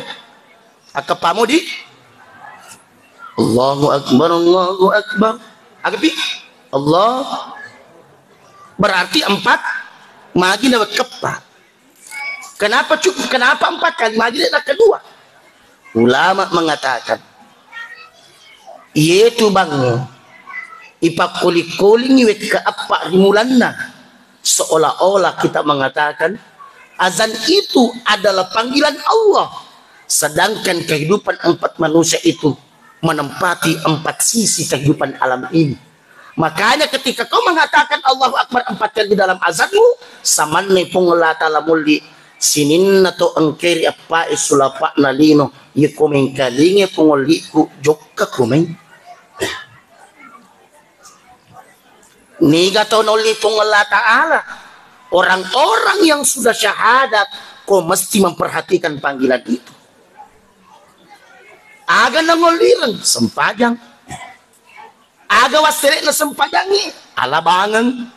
Akkappamo di Allahu Akbar, Allahu Akbar. Agapi? Allah. Berarti empat magi nawekkeppa. Kenapa cukup? Kenapa empat kali magi de' nakkeda dua? Ulama mengatakan, iyetu bang ipakkoling-kolingi wekka eppa ri mulanna, seolah-olah kita mengatakan azan itu adalah panggilan Allah, sedangkan kehidupan empat manusia itu menempati empat sisi kehidupan alam ini. Makanya ketika kau mengatakan Allahu Akbar empat kali dalam azanmu, samanne Puang Allah Ta'ala mulli, Sininna to engkeri eppa e sulapa'na lino, yeko mengkalinge pongolliku jokka kumeng. Niga tau naulli Puang Allah Ta'ala? Orang-orang yang sudah syahadat, kau mesti memperhatikan panggilan itu. Aga nangollireng? Sempajang. Aga wassele'na sempajangnge? Alabangeng.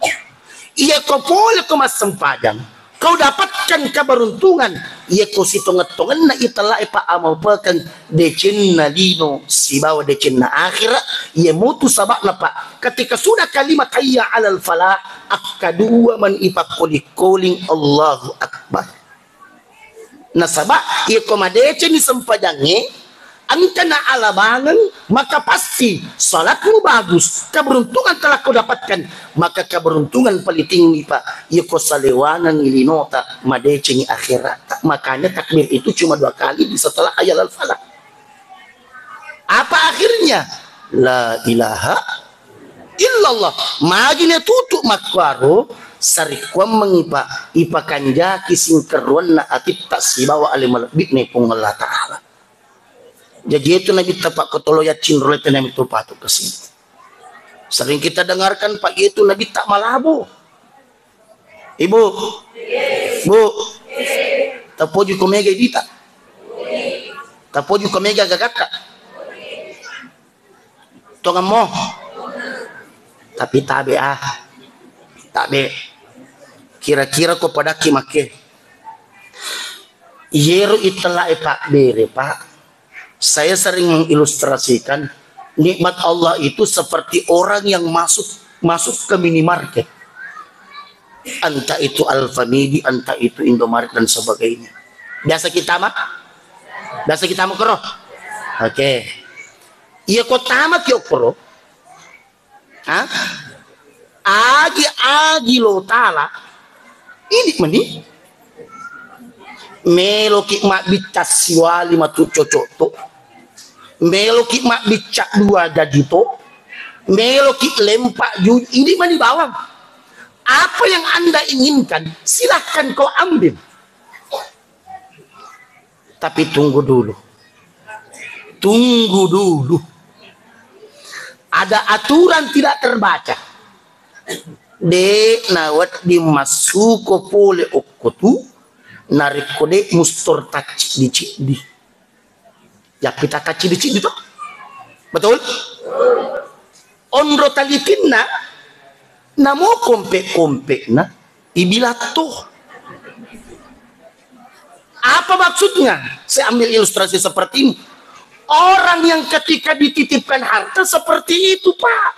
Iya ko pole ko massempajang, kau dapatkan keberuntungan. Iya ko sitongeng-tongenna itella'e, Pak, amaupekeng decenna lino sibawa decenna akhira. Iya mutu saba'na, Pak, ketika sudah kalimat hayya alal falah, akkadua mani ipakkoling-koling Allahu Akbar. Nasaba iya ko madeceni sempajangnge, engkana alabangeng, maka pasti salatmu bagus, keberuntungan telah kau dapatkan. Maka keberuntungan paling tinggi, Pak, iya ko salewangengngi linota madeceni akhirat. Makanya takbir itu cuma dua kali di setelah hayya alal falah. Apa akhirnya? La ilaha illallah. Magi natutu makkuaro, sarekkuammengngi, Pak, ipakanjaki singkerruanna atitta sibawa ale malebbi'na Puang Allah Ta'ala. Jaji itu Nabitta, Pak, kotolo yaccing role tenami tu patu kesini. Sering kita dengarkan, Pak, itu Nabitta malabo. Ibu, Bu, tapoji ko mega idita, tapoji ko mega gagatta. Tongemmo. Tapi tabe, ah. Tabe. Kira-kira ko padakki makke. Iyero itella'e pabbere, Pak. Saya sering mengilustrasikan nikmat Allah itu seperti orang yang masuk, masuk ke minimarket. Entah itu Alfamidi, entah itu Indomaret dan sebagainya. Biasa kita mah? Biasa kita mau kero? Oke. Iya, kota mah kio kero? Ha? Agi-agi lo tala, idi meni. Meloki mabbicca siwali matu cocok to. Meloki mabbicca dua gaji to. Meloki lempa ju, idi meni bawang. Apa yang Anda inginkan, silahkan kau ambil. Tapi tunggu dulu. Tunggu dulu. Ada aturan tidak terbaca. De' nawedding massuko pole okko tu, narekko de' mustor tacciddi-ciddi. Yappita tacciddi-ciddi to? Betul? Onro talitinna, namo kompe-kompe'na, ibilatto. Apa maksudnya? Saya ambil ilustrasi seperti ini. Orang yang ketika dititipkan harta seperti itu, Pak.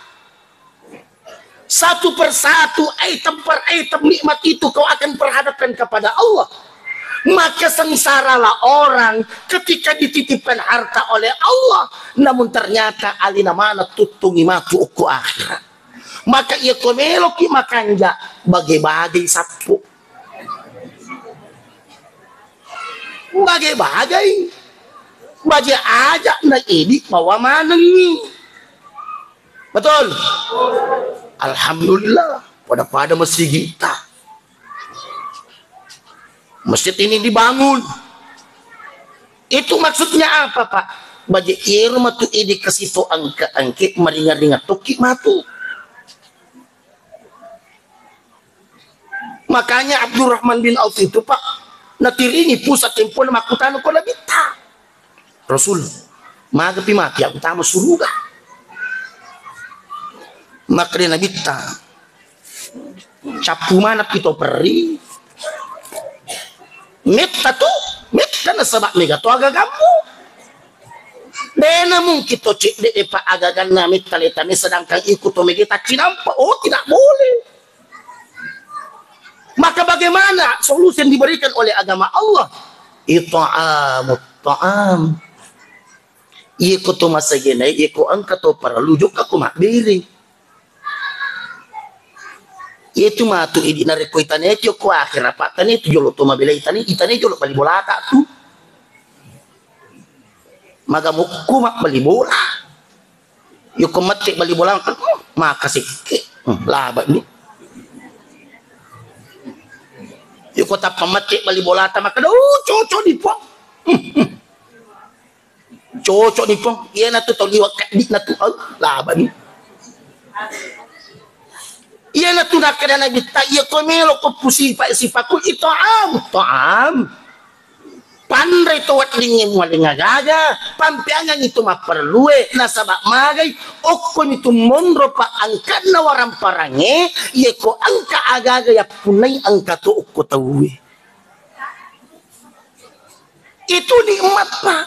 Satu persatu, item per item nikmat itu kau akan perhadapkan kepada Allah. Maka sengsaralah orang ketika dititipkan harta oleh Allah, namun ternyata alena maneng tuttungi matu okko akhirat. Maka iya ko meloki makanja, bage-bagei sappo. Bage-bagei. Baje aja na idi bawa manengi. Betul? Alhamdulillah, pada-pada masigita. Masjid ini dibangun. Itu maksudnya apa, Pak? Baje iyero matu idi kasito angke-angke maringa-ringa tokki matu. Makanya Abdurrahman bin Auf itu, Pak, natiringi pusat tempona makkutana ko Nabitta. Rasul, magapi mati aku tama suruga? Makkeda Nabitta, cappu manakki to perri. Metta tu, metta nasaba mega to agagammu. Dena mungkin to cedde e pa agaganna metta letane sedangkan iku to mega taccinampa. Oh, tidak boleh. Maka bagaimana solusi yang diberikan oleh agama Allah? It'amut ta'am. Iya ko to masagena, iya ko engka to parellu jokka ko mabbere. Iya tu matu idi narekko itane ki ko akhir apa tane tu jolo to mabela itane, itane jolo bali bolata tu. Maga mukku mabbali bola. Yoko mette bali bola kan, oh, maka sikke. Hmm, laba ni. Iko tappa mette bali bolata makkeda, "Oh, cocok ni, Puang." Cocok ni, Puang. Iyanatu tau liwa' keddi'na tu. Au, labani. Iyanatu nakkeda Nabitta, "Iya ko melo ko pusipa-, sipakku i ta'am, ta'am." Panre to weddingnge mualeng agaga, pampeangangngi to mapparellue, nasaba magai okko ni tu monro pa angkanna waramparangnge, iya ko engka agaga yappunnai engka to okko tauwe. Itu nikmat, Pak.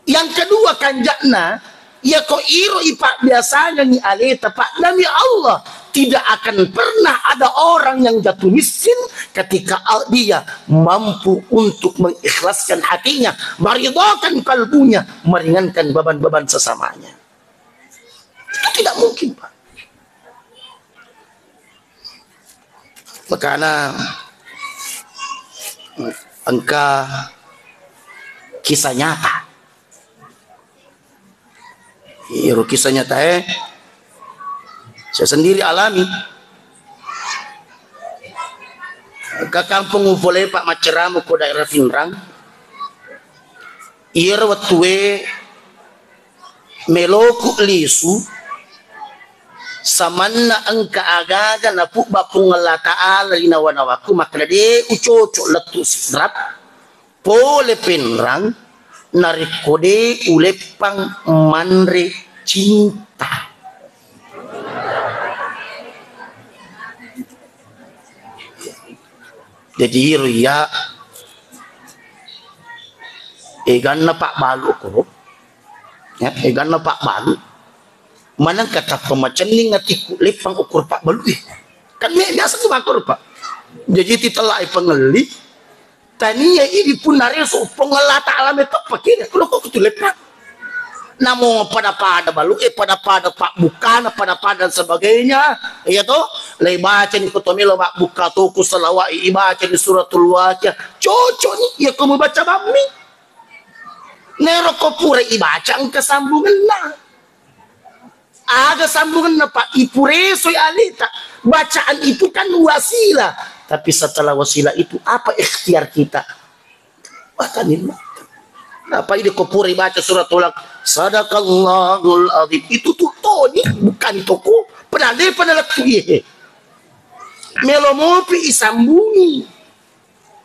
Yang kedua, kanjakna, iya ko iro ipabbiasangengngi aleta, Pak, demi Allah, tidak akan pernah ada orang yang jatuh miskin ketika al-, dia mampu untuk mengikhlaskan hatinya, meridakan kalbunya, meringankan beban-beban sesamanya. Itu tidak mungkin, Pak. Makana engka kisah nyata. Iro kisah nyata, eh, saya sendiri alami. Ke kampung Upole, Pak, macceramu ko daerah Pinrang. Iyaro wettue meloku lisu, samanna engka agaga napubba Puang Allah Ta'ala ri nawa-nawaku, makkeda de ucocok lettu Sidrap pole Penrang narekko de uleppang manre cinta. Jadi iro iya eganna pabbalu koro, ya, eganna pabbalu. Maneng kata pemacenning atiku leppang ukur pabbalu, eh. Kan me biasa tu makoro, Pak. Jadi titellai pengelli, tania idi punna reso Puang Allah Ta'ala metoppa kira, kalau kok tu leppang. Namo pada-pada balu, eh, pada-pada pabbukana, pada-pada dan sebagainya. Iya toh? Lai baca ni ko to melo mabbukka toko salawat, ibaca ni suratul Waqiah. Cocok ni, iya ko mubaca bammi. Nero ko pura ibaca engka sambungenna. Aga sambungenna, Pak? Ipuresoi aleta. Bacaan itu kan wasilah. Tapi setelah wasilah itu, apa ikhtiar kita? Wah, tadi mah. Apa ini ko pura baca surat Tolak? Sadaqallahul azim. Itu tuh Toni, bukan toko. Padahal dia pada lettu, iya. Melo mopi isambungi.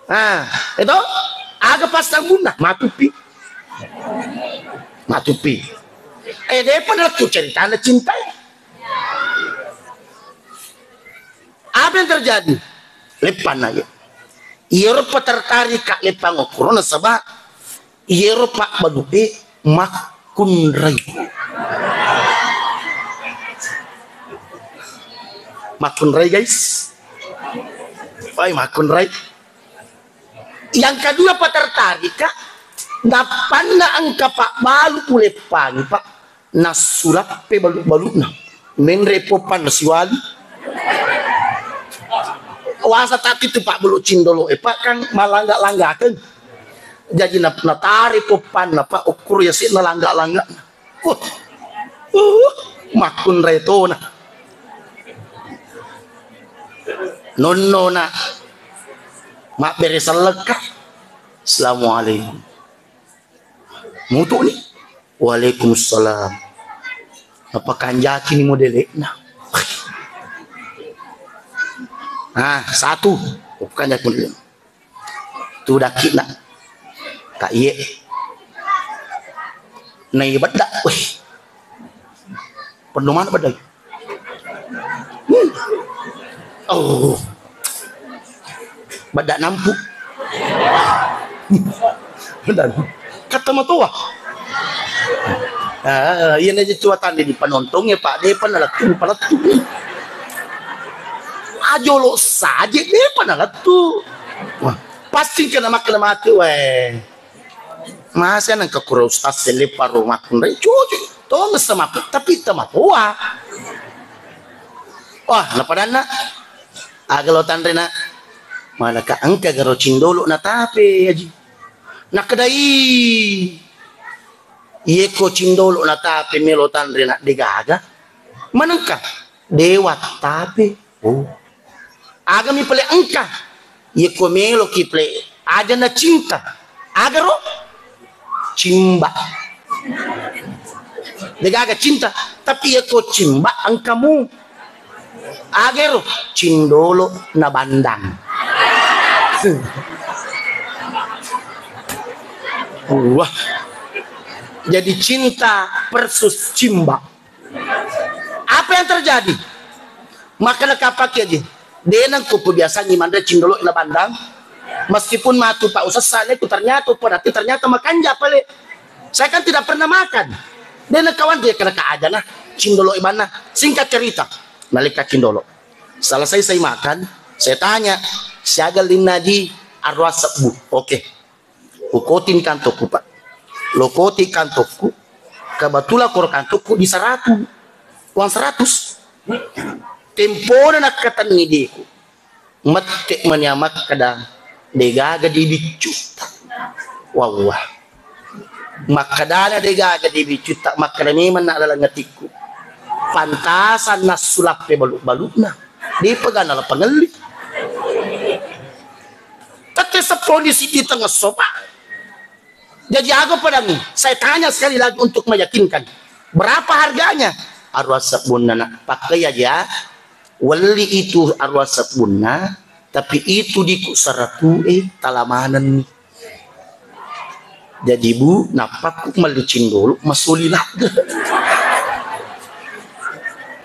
Ah, itu aga pas sambunna? Matupi. Matupi. Eh, dia pada lettu ceritana cinta. Apa yang terjadi? Leppang aja. Iyaro pa tertarik ka leppang okoro nasaba iyaro pabbalu'e makkunrai. Makkunrai, guys. Wai, makkunrai. Yang kedua pa tertarik ka, nappanna engka pabbalu uleppangi, Pak. Nassulappe balu-balu'na. Menre poppan siwali. Wasa tati tu Pak bulu cindolo e, Pak, kan malangga-langgakeng. Jadi na-, natare poppanna, Pak, ukur ya sik nalangga-langgana. Uh, uh, makkunrai tona. Nonno na mabbere sellekka. Assalamualaikum. Mutu ni. Waalaikumsalam. Napakanjaki ni modele'na. Ah, satu. Pakanjaki modele'na. Tu daki'na. Kak Iye. Nai bedda. Wih. Penuh mana bedda? Hmm. Oh. Bedda nampu. Bedda. Kata matoa. Ah, iya na je cuatan di panontong ya, Pak. Dia pernah lettu, pernah lettu. Ajolo saja dia pernah lettu. Wah, pasti kena makan mati, weh. Masa nang ke kura ustaz sele paro makkunrai cucu. Tong sama, tapi tematoa. Wah, napadanna. Aga lo tanre na. Malaka engka garo cindolo na tape, Aji. Nakkedai. Iye ko cindolo na tape melo tanre na degaga. Manengka dewa tape. Oh. Agami pale engka? Yeko meloki pale aja na cinta. Agaro? Cimba. Degaga cinta. Tapi yeko cimba engkamu. Agaro? Cindolo na bandang. Wah. Jadi cinta versus cimba. Apa yang terjadi? Maka nakapaki aja. Denang ku kebiasaan manre cindolo na bandang. Meskipun matu Pak Ustaz sale ku ternyata berarti ternyata makanja pale. Saya kan tidak pernah makan. Denang kawan dia kena aja nah cindolo ibana. Singkat cerita, nalika cindolo. Selesai saya makan, saya tanya, siaga linna di arwah sebu. Oke. Kukoting kantokku, Pak. Lokoti kantokku. Kebetulan koro kantokku di seratu. Uang seratus. Tempona nakkatenni diku. Mette mania makkada degaga di biccu. Wawah. Makkadana degaga di biccu tak makkada memang nak dalam atikku. Pantasan nassulappe balu-baluna. Di pegana la pangelli. Tette sepponi sidi tengesso, Pak. Jadi aga pedangi, saya tanya sekali lagi untuk meyakinkan. Berapa harganya? Arwah sebbunna nak. Pakai aja. Weli itu arwah sebbunna, tapi itu diku seratu e talamanenni. Jadi Bu, nappaku melli cindolo masuli ladde.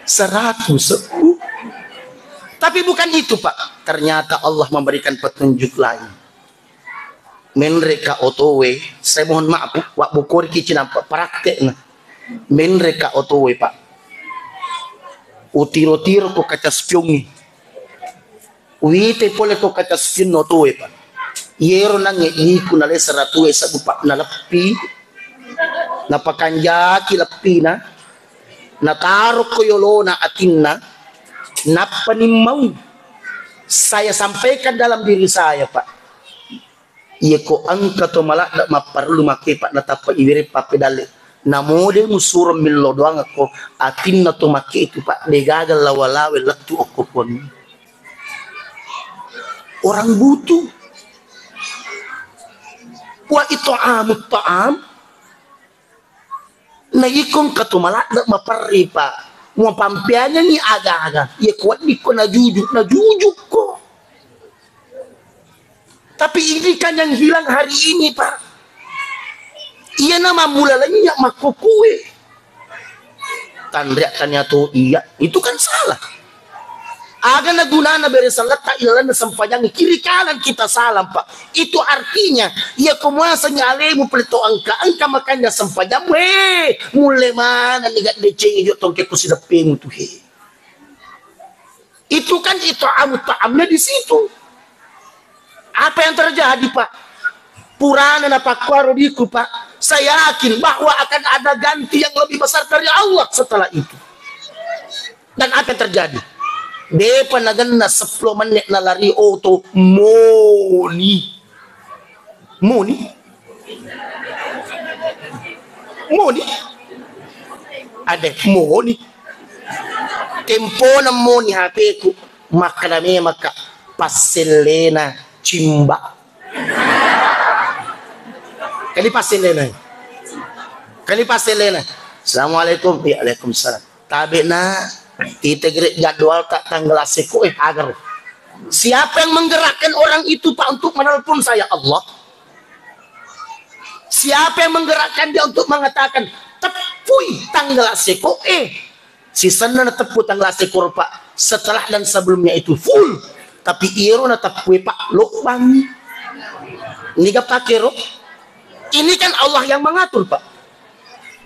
Seratu sebbu. Tapi bukan itu, Pak. Ternyata Allah memberikan petunjuk lain. Menreka otowe, saya mohon maaf, Bu, wabbokoriki cinampa praktekna. Menreka otowe, Pak. Utiro-tiro ko kaca spiongnge. Uwite pole ko kaca spion otowe, Pak. Yero nangnge diku nale seratue sebbu, Pak, naleppi. Napakanjaki leppina. Nataro ko yolona atinna. Nappa nimmau. Saya sampaikan dalam diri saya, Pak. Iyako engka to maladde mapparellu makke, Pak, natappa iwere pappedalle. Namo de musuro millo doang ko atinna to makke itu, Pak, degaga lawa-lawe lettu okko kuangngi. Orang butuh. Wa it'amut ta'am. Na iko engka to maladde maperri, Pak. Muapampeangengi aga-aga. Iya kuweddikko najuju, najujukko. Tapi ini kan yang hilang hari ini, Pak. Iyana mammula lennye makkukue. Tanreakkania to iya, itu kan salah. Aga na gunana bere saletta ilalenna sempajangnge, kiri kanan kita salam, Pak. Itu artinya, iya ko muasengngi alemu pale to engka, engka makanjang sempajammu, eh, mulle manenni gaddecengi jo tongkekko sideppemu tu, he. Itu kan it'amut ta'amnya di situ. Apa yang terjadi, Pak? Purana napakkuaro diku, Pak. Saya yakin bahwa akan ada ganti yang lebih besar dari Allah setelah itu. Dan apa yang terjadi? Depa nagenna seppulo menit nalari oto moni. Moni? Moni? Ade, moni. Tempona moni H P-ku. Makkeda memang, Kak, passellena cimba. Kali passellena. Kali passellena. Assalamualaikum. Waalaikumsalam. Tabe na, itegere jadwal ta tanggal aseko, eh, agar. Siapa yang menggerakkan orang itu, Pak, untuk menelpon saya? Allah. Siapa yang menggerakkan dia untuk mengatakan, "Teppui tanggal aseko, eh"? Sisenna nateppu tanggal aseko, Pak. Setelah dan sebelumnya itu full. Tapi iyero nateppu, Pak, lobang. Niga pakero? Ini kan Allah yang mengatur, Pak.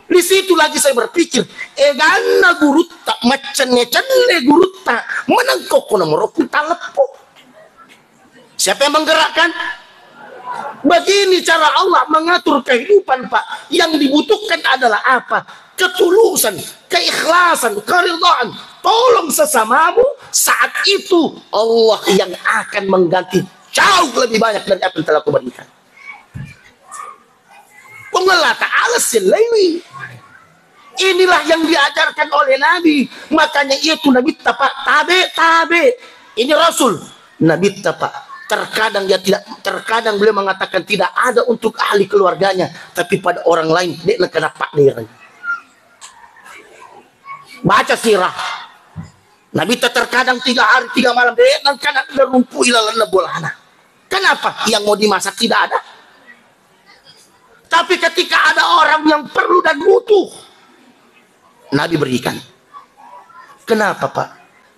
Di situ lagi saya berpikir, eganna gurutta, maccenne-cenne gurutta, menengkokko nomorokku taleppo. Siapa yang menggerakkan? Begini cara Allah mengatur kehidupan, Pak. Yang dibutuhkan adalah apa? Ketulusan, keikhlasan, keridhaan. Tolong sesamamu, saat itu Allah yang akan mengganti jauh lebih banyak dari apa yang telah kau berikan. Puang Allah Ta'ala sellaiwi. Inilah yang diajarkan oleh Nabi. Makanya itu Nabi tapa-, tabe, tabe. Ini Rasul, Nabitta, Pak. Terkadang dia tidak, terkadang beliau mengatakan tidak ada untuk ahli keluarganya, tapi pada orang lain, dek na kenapa dereng. Baca sirah. Nabitta terkadang tiga hari, tiga malam, dek na kana rumpu ilalanna bolana. Kenapa? Yang mau dimasak tidak ada. Tapi ketika ada orang yang perlu dan butuh, Nabi berikan. Kenapa, Pak?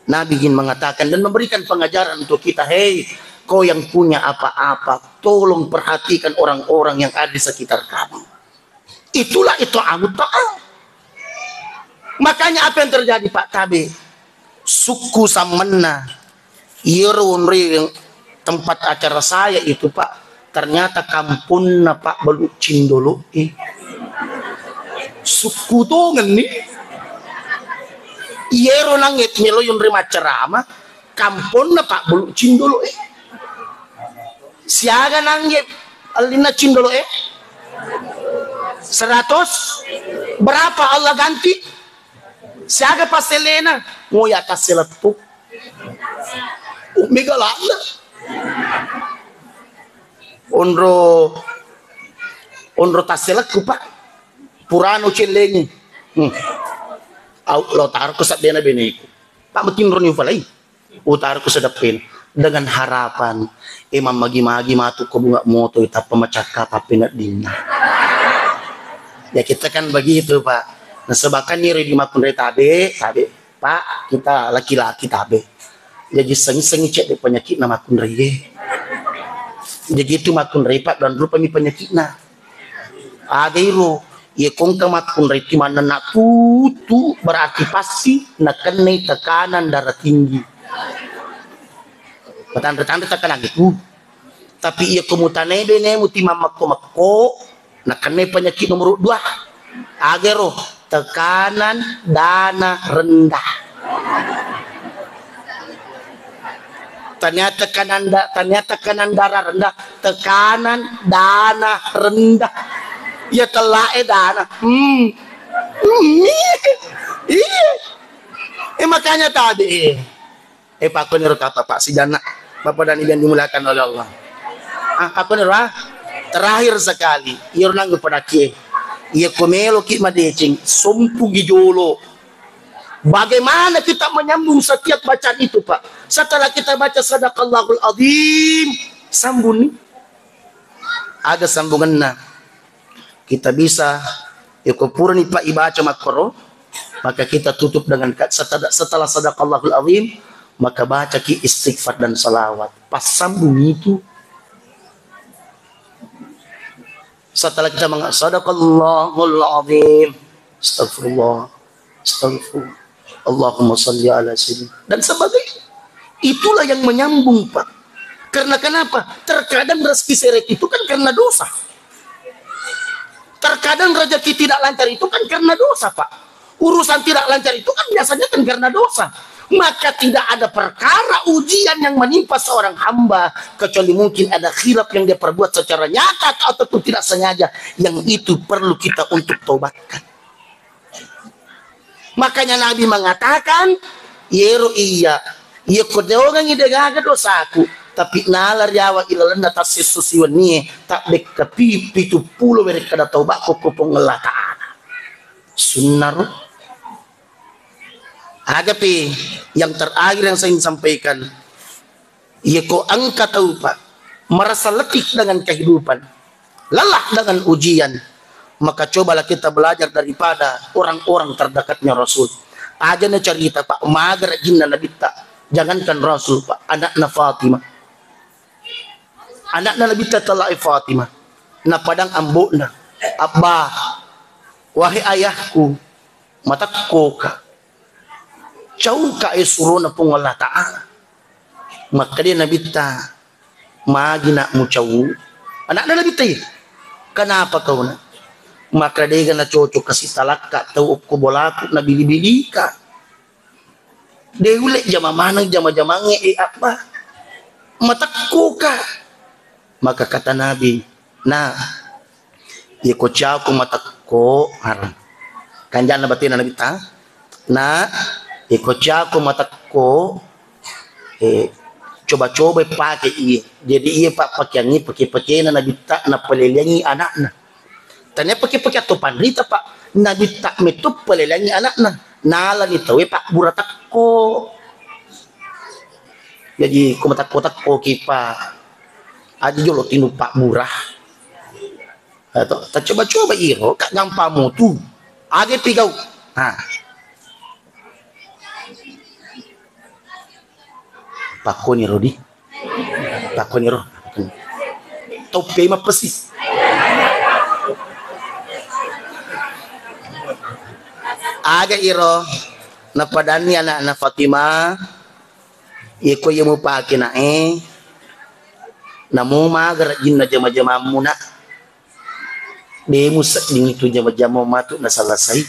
Nabi ingin mengatakan dan memberikan pengajaran untuk kita, "Hei, kau yang punya apa-apa, tolong perhatikan orang-orang yang ada di sekitar kamu." Itulah itu ta'amut ta'am. Makanya apa yang terjadi, Pak? Tabe, sukku sammenna, iyaro onroi tempat acara saya itu, Pak, ternyata kamponna Pak Balu Cindolo, eh. Sukku tongenni. Iyaro nangnge melo yonroi maccarama, kamponna Pak Balu Cindolo, eh. Siaga nangnge allinna Cindolo, eh? Seratus. Berapa Allah ganti? Siaga passelena? Moya tasselettu. Ummi galakna. Onro, onro tasselekku, Pak. Purano cellengi. Hmm. Au lo taro ko sabbena beneku. Pak, matinro ni falai. Utara ku sedeppin dengan harapan, eh, mammagi-magi matu ko bunga moto tappa macakka pappeneddinna. Ya, kita kan begitu, Pak. Nasaba kan iri di makkunrai tabe, tabe. Pak, kita laki-laki tabe. Ya, jisseng-sengi cedde penyakitna makkunrai. Ya, gitu makkunrai, Pak, dan rupami penyakitna. Aga iro, iya ko engka makkunrai timannenna tutu, berarti pasti nakennai tekanan darah tinggi. Matanre-tanre tekanan itu. Tapi iya ko mutanai benemu timammekko-mekko, nakennai penyakit nomor dua. Aga iro, tekanan darah rendah. Tania tekanan da-, tania tekanan darah rendah, tekanan darah rendah. Ya telae darah. Hmm. Hmm. Iya. Eh, makanya tadi, eh. Eh, pakkoniro kata, Pak, sijanna Bapak dan Ibu yang dimuliakan oleh Allah. Ah, pakkoniro, ah. Terakhir sekali, iyaro nanggu padakie. Iya ko meloki madeceng, sompugi jolo. Bagaimana kita menyambung setiap bacaan itu, Pak? Setelah kita baca sadaqallahul azim, sambung ni. Aga sambunganna? Kita bisa, ya, ko purani, Pak, ibaca makkoro, maka kita tutup dengan ka-, setelah, setelah sadaqallahul azim, maka baca ki istighfar dan salawat. Pas sambung itu, setelah kita mengatakan sadaqallahul azim, astagfirullah, astagfirullah, Allahumma salli ala sayyidina, dan sebagainya. Itulah yang menyambung, Pak. Karena kenapa? Terkadang rezeki seret itu kan karena dosa. Terkadang rezeki tidak lancar itu kan karena dosa, Pak. Urusan tidak lancar itu kan biasanya kan karena dosa. Maka tidak ada perkara ujian yang menimpa seorang hamba kecuali mungkin ada khilaf yang dia perbuat secara nyata ataupun tidak sengaja, yang itu perlu kita untuk taubatkan. Makanya Nabi mengatakan, yero iya, iya ko deongengi degaga dosaku, tapi nala riawa ilalenna tassessu siwennie, tabbekka pi-, pitu pulo werekkada taubatku ko Puang Allah Ta'ala. Sunnaro. Agapi yang terakhir yang saya ingin sampaikan, iya ko engka tau, Pak, merasa letih dengan kehidupan, lelah dengan ujian, maka cobalah kita belajar daripada orang-orang terdekatnya Rasul. Aja na cerita, Pak, maga rajinna Nabitta, jangankan Rasul, Pak, anakna Fatimah. Anakna Nabitta telah Fatimah. Napadang ambokna, "Abba, wahai ayahku, matekkoka. Cauka e surona Puang Allah Ta'ala." Makkeda Nabitta, "Magi nak mucau?" Anakna Nabitta, iya. "Kenapa kau nak?" Makkeda, "Dega na cocok kasi talakka tau okko bolaku nabili-bilika. De ulle jama maneng jama-jamangnge, eh, Abba. Matekkoka." Maka kata Nabi, "Nah, iko cako matekko," harang. Kanjana batena Nabitta, "Nah, iko cako matekko, Eh, coba-coba pake iye. Jadi iye, Pak, pakeangngi pake-pakena Nabitta, napaleleangngi anakna. Tania pake-pake atau panrita, Pak. Nabitta metto paleleangngi anakna. Nalani tawe pabbura takko. Jadi ko matakko-takko ki, Pak, aja jolo tinu pabbura. Atau tacoba-coba iro, kak gampang mutu. Age pigau. Ha. Pakkoni ro di. Pakkoni ro. Toppe mappesi. Aga iro napadanni anakna Fatimah, iko iya mupake nae, namo maga rajinna jama-jamammu nak. De musedding itu jama-jama matu naselesai.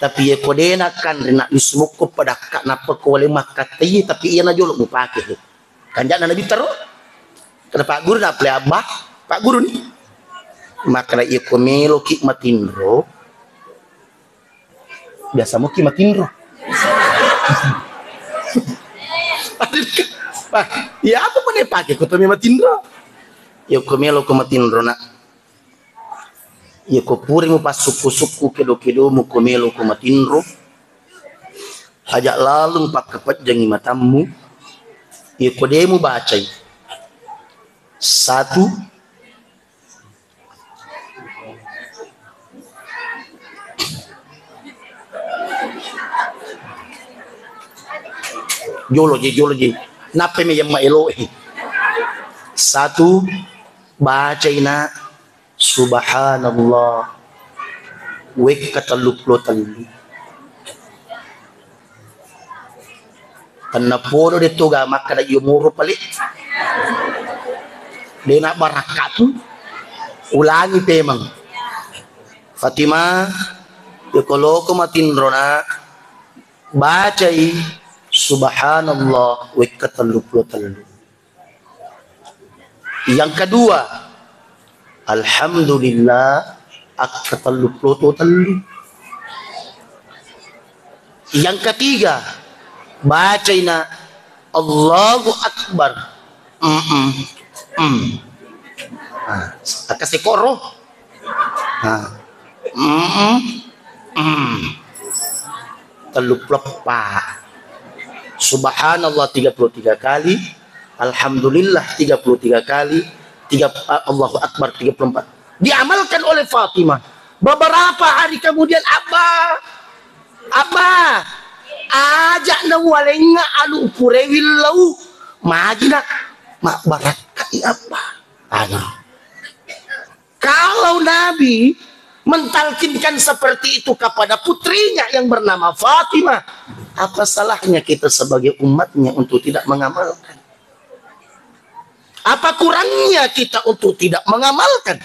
Tapi iya ko de nakanre nak wismukko padakka nappa ko wale makkattai, tapi iya najolo mupake. Kanjana Nabitta ro. Kada pagguru na pale abba, pagguru ni. Makkada iya ko meloki matinro, biasa moki matinro. Pak, iya apa mana pake ko temi matinro? Iya ko melo ko matinro nak. Iya ko pura mupassukku-sukku kedo-kedomu ko melo ko matinro, aja laleng pakkapejjangi matammu. Iya ko de mubacai. Satu. Jolo je, jolo je. Nappa mi yamma elo. Satu, bacaina Subhanallah wekka telluppulo tellu. Tennapodo de toga makkada iyo moro pale. De na barakkatu. Ulangi pemeng. Fatimah, yoko loko matinro nak, bacai Subhanallah wekka telluppulo tellu. Yang kedua, Alhamdulillah akka telluppulo tellu. Yang ketiga, bacaina Allahu Akbar. Mm-mm. Mm. Nah, akka sekoro. Nah. Mm-mm. Mm. Telluppulo eppa. Subhanallah tiga puluh tiga kali, Alhamdulillah tiga puluh tiga kali, tiga, Allahu Akbar tiga puluh empat. Diamalkan oleh Fatimah. Beberapa hari kemudian, Abba, Abba, aja na walengnga anu pura willau. Magi nak, mabbarakkai, Abba. Ayo. Kalau Nabi mentalkinkan seperti itu kepada putrinya yang bernama Fatimah, apa salahnya kita sebagai umatnya untuk tidak mengamalkan? Apa kurangnya kita untuk tidak mengamalkan?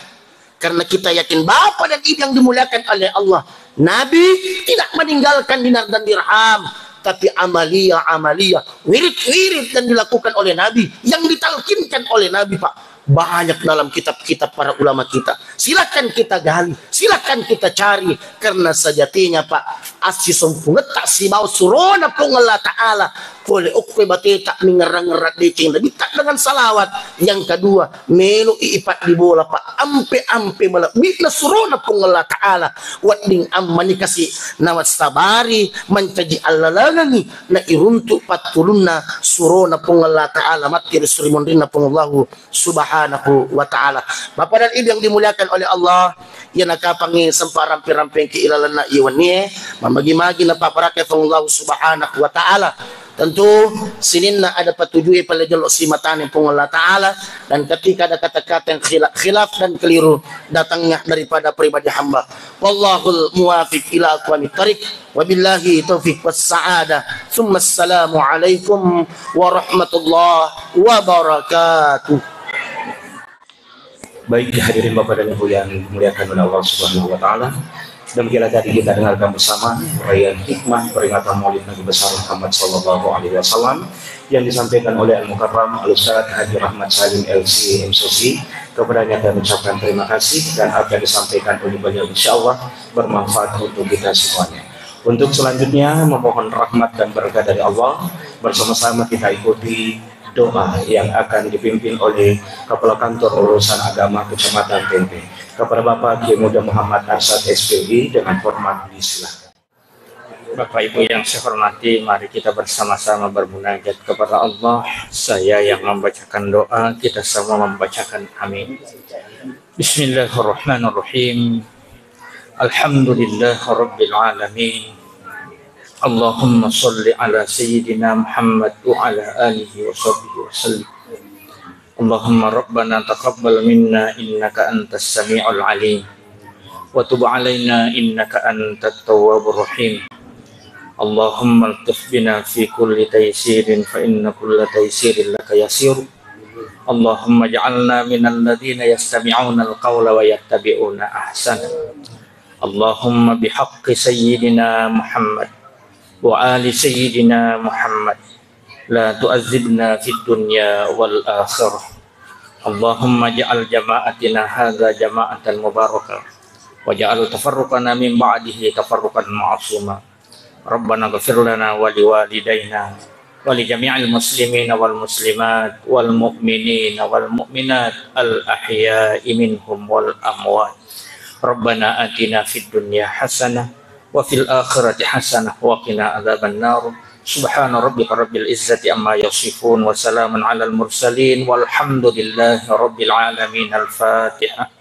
Karena kita yakin, Bapak dan Ibu yang dimuliakan oleh Allah, Nabi tidak meninggalkan dinar dan dirham, tapi amalia-amalia, wirid-wirid yang dilakukan oleh Nabi, yang ditalkinkan oleh Nabi, Pak, banyak dalam kitab-kitab para ulama kita. Silakan kita gali, silakan kita cari, karena sejatinya, Pak, assisompungetta sibawa surona Puang Allah Ta'ala, pole okko bateta mingerang-ngerang deceng Nabitta dengan salawat. Yang kedua, melo i ipaddi bola, Pak, ampe-ampe malebbi'na surona Puang Allah Ta'ala. Wedding ammani kasi nawassabari mancaji allalengengi na iruntu pattulunna surona Puang Allah Ta'ala matti ri suri monrinna Puang Allahu Subhanahu wa Ta'ala. Bapak dan Ibu yang dimuliakan oleh Allah, iya nakapangi sempa rampe-rampengki ilalenna iya wennie, mamagi-magi napaparakai Puang Allahu Subhanahu wa Ta'ala. Tentu sininna ada patujue pale jolo simatane Puang Allah Ta'ala, dan ketika ada kata-kata yang khila-, khilaf dan keliru, datangnya daripada pribadi hamba. Wallahul muwafiq ila aqwamit thariq. Wabillahi taufiq was sa'adah. Tsumma assalamu alaikum warahmatullahi wabarakatuh. Baik, hadirin Bapak dan Ibu yang dimuliakan oleh Allah Subhanahu wa Ta'ala, demikianlah tadi kita dengarkan bersama uraian hikmah peringatan Maulid Nabi Besar Muhammad Sallallahu Alaihi Wasallam yang disampaikan oleh Al Mukarram Al Ustaz Haji Rahmat Salim, L C, M Sosi. Kepadanya kami ucapkan terima kasih, dan apa yang disampaikan oleh beliau, insya Allah, bermanfaat untuk kita semuanya. Untuk selanjutnya, memohon rahmat dan berkah dari Allah, bersama-sama kita ikuti doa yang akan dipimpin oleh Kepala Kantor Urusan Agama Kecamatan Tempe. Kepada Bapak Kiai Muda Muhammad Arsyad, S P I, dengan hormat disilakan. Bapak Ibu yang saya hormati, mari kita bersama-sama bermunajat kepada Allah. Saya yang membacakan doa, kita semua membacakan amin. Bismillahirrahmanirrahim. Alhamdulillahirabbil alamin. Allahumma shalli ala sayyidina Muhammad wa ala alihi wa sahbihi wa sallim. Allahumma rabbana taqabbal minna innaka antas samiul alim wa tub alaina innaka antat tawwabur rahim. Allahumma altuf bina fi kulli taisirin fa inna kulla taisirin laka yasir. Allahumma ja'alna minal ladzina yastami'unal qawla wa yattabi'una ahsana. Allahumma bihaqqi sayyidina Muhammad wa ali sayyidina Muhammad, la tu'adzibna fid dunya wal akhirah. Allahumma ja'al jama'atina hadza jama'atan mubarakah, wa ja'al tafarruqana min ba'dihi tafarruqan ma'suma. Rabbana ighfir lana wa liwalidaina wa li jami'il muslimina wal muslimat wal mu'minina wal mu'minat al ahya'i minhum wal amwat. Rabbana atina fid dunya hasanah wa fil akhirati hasanah wa qina adzaban nar. Subhana rabbika rabbil izzati amma yasifun wa salamun alal mursalin walhamdulillahi rabbil alamin. Al-Fatihah.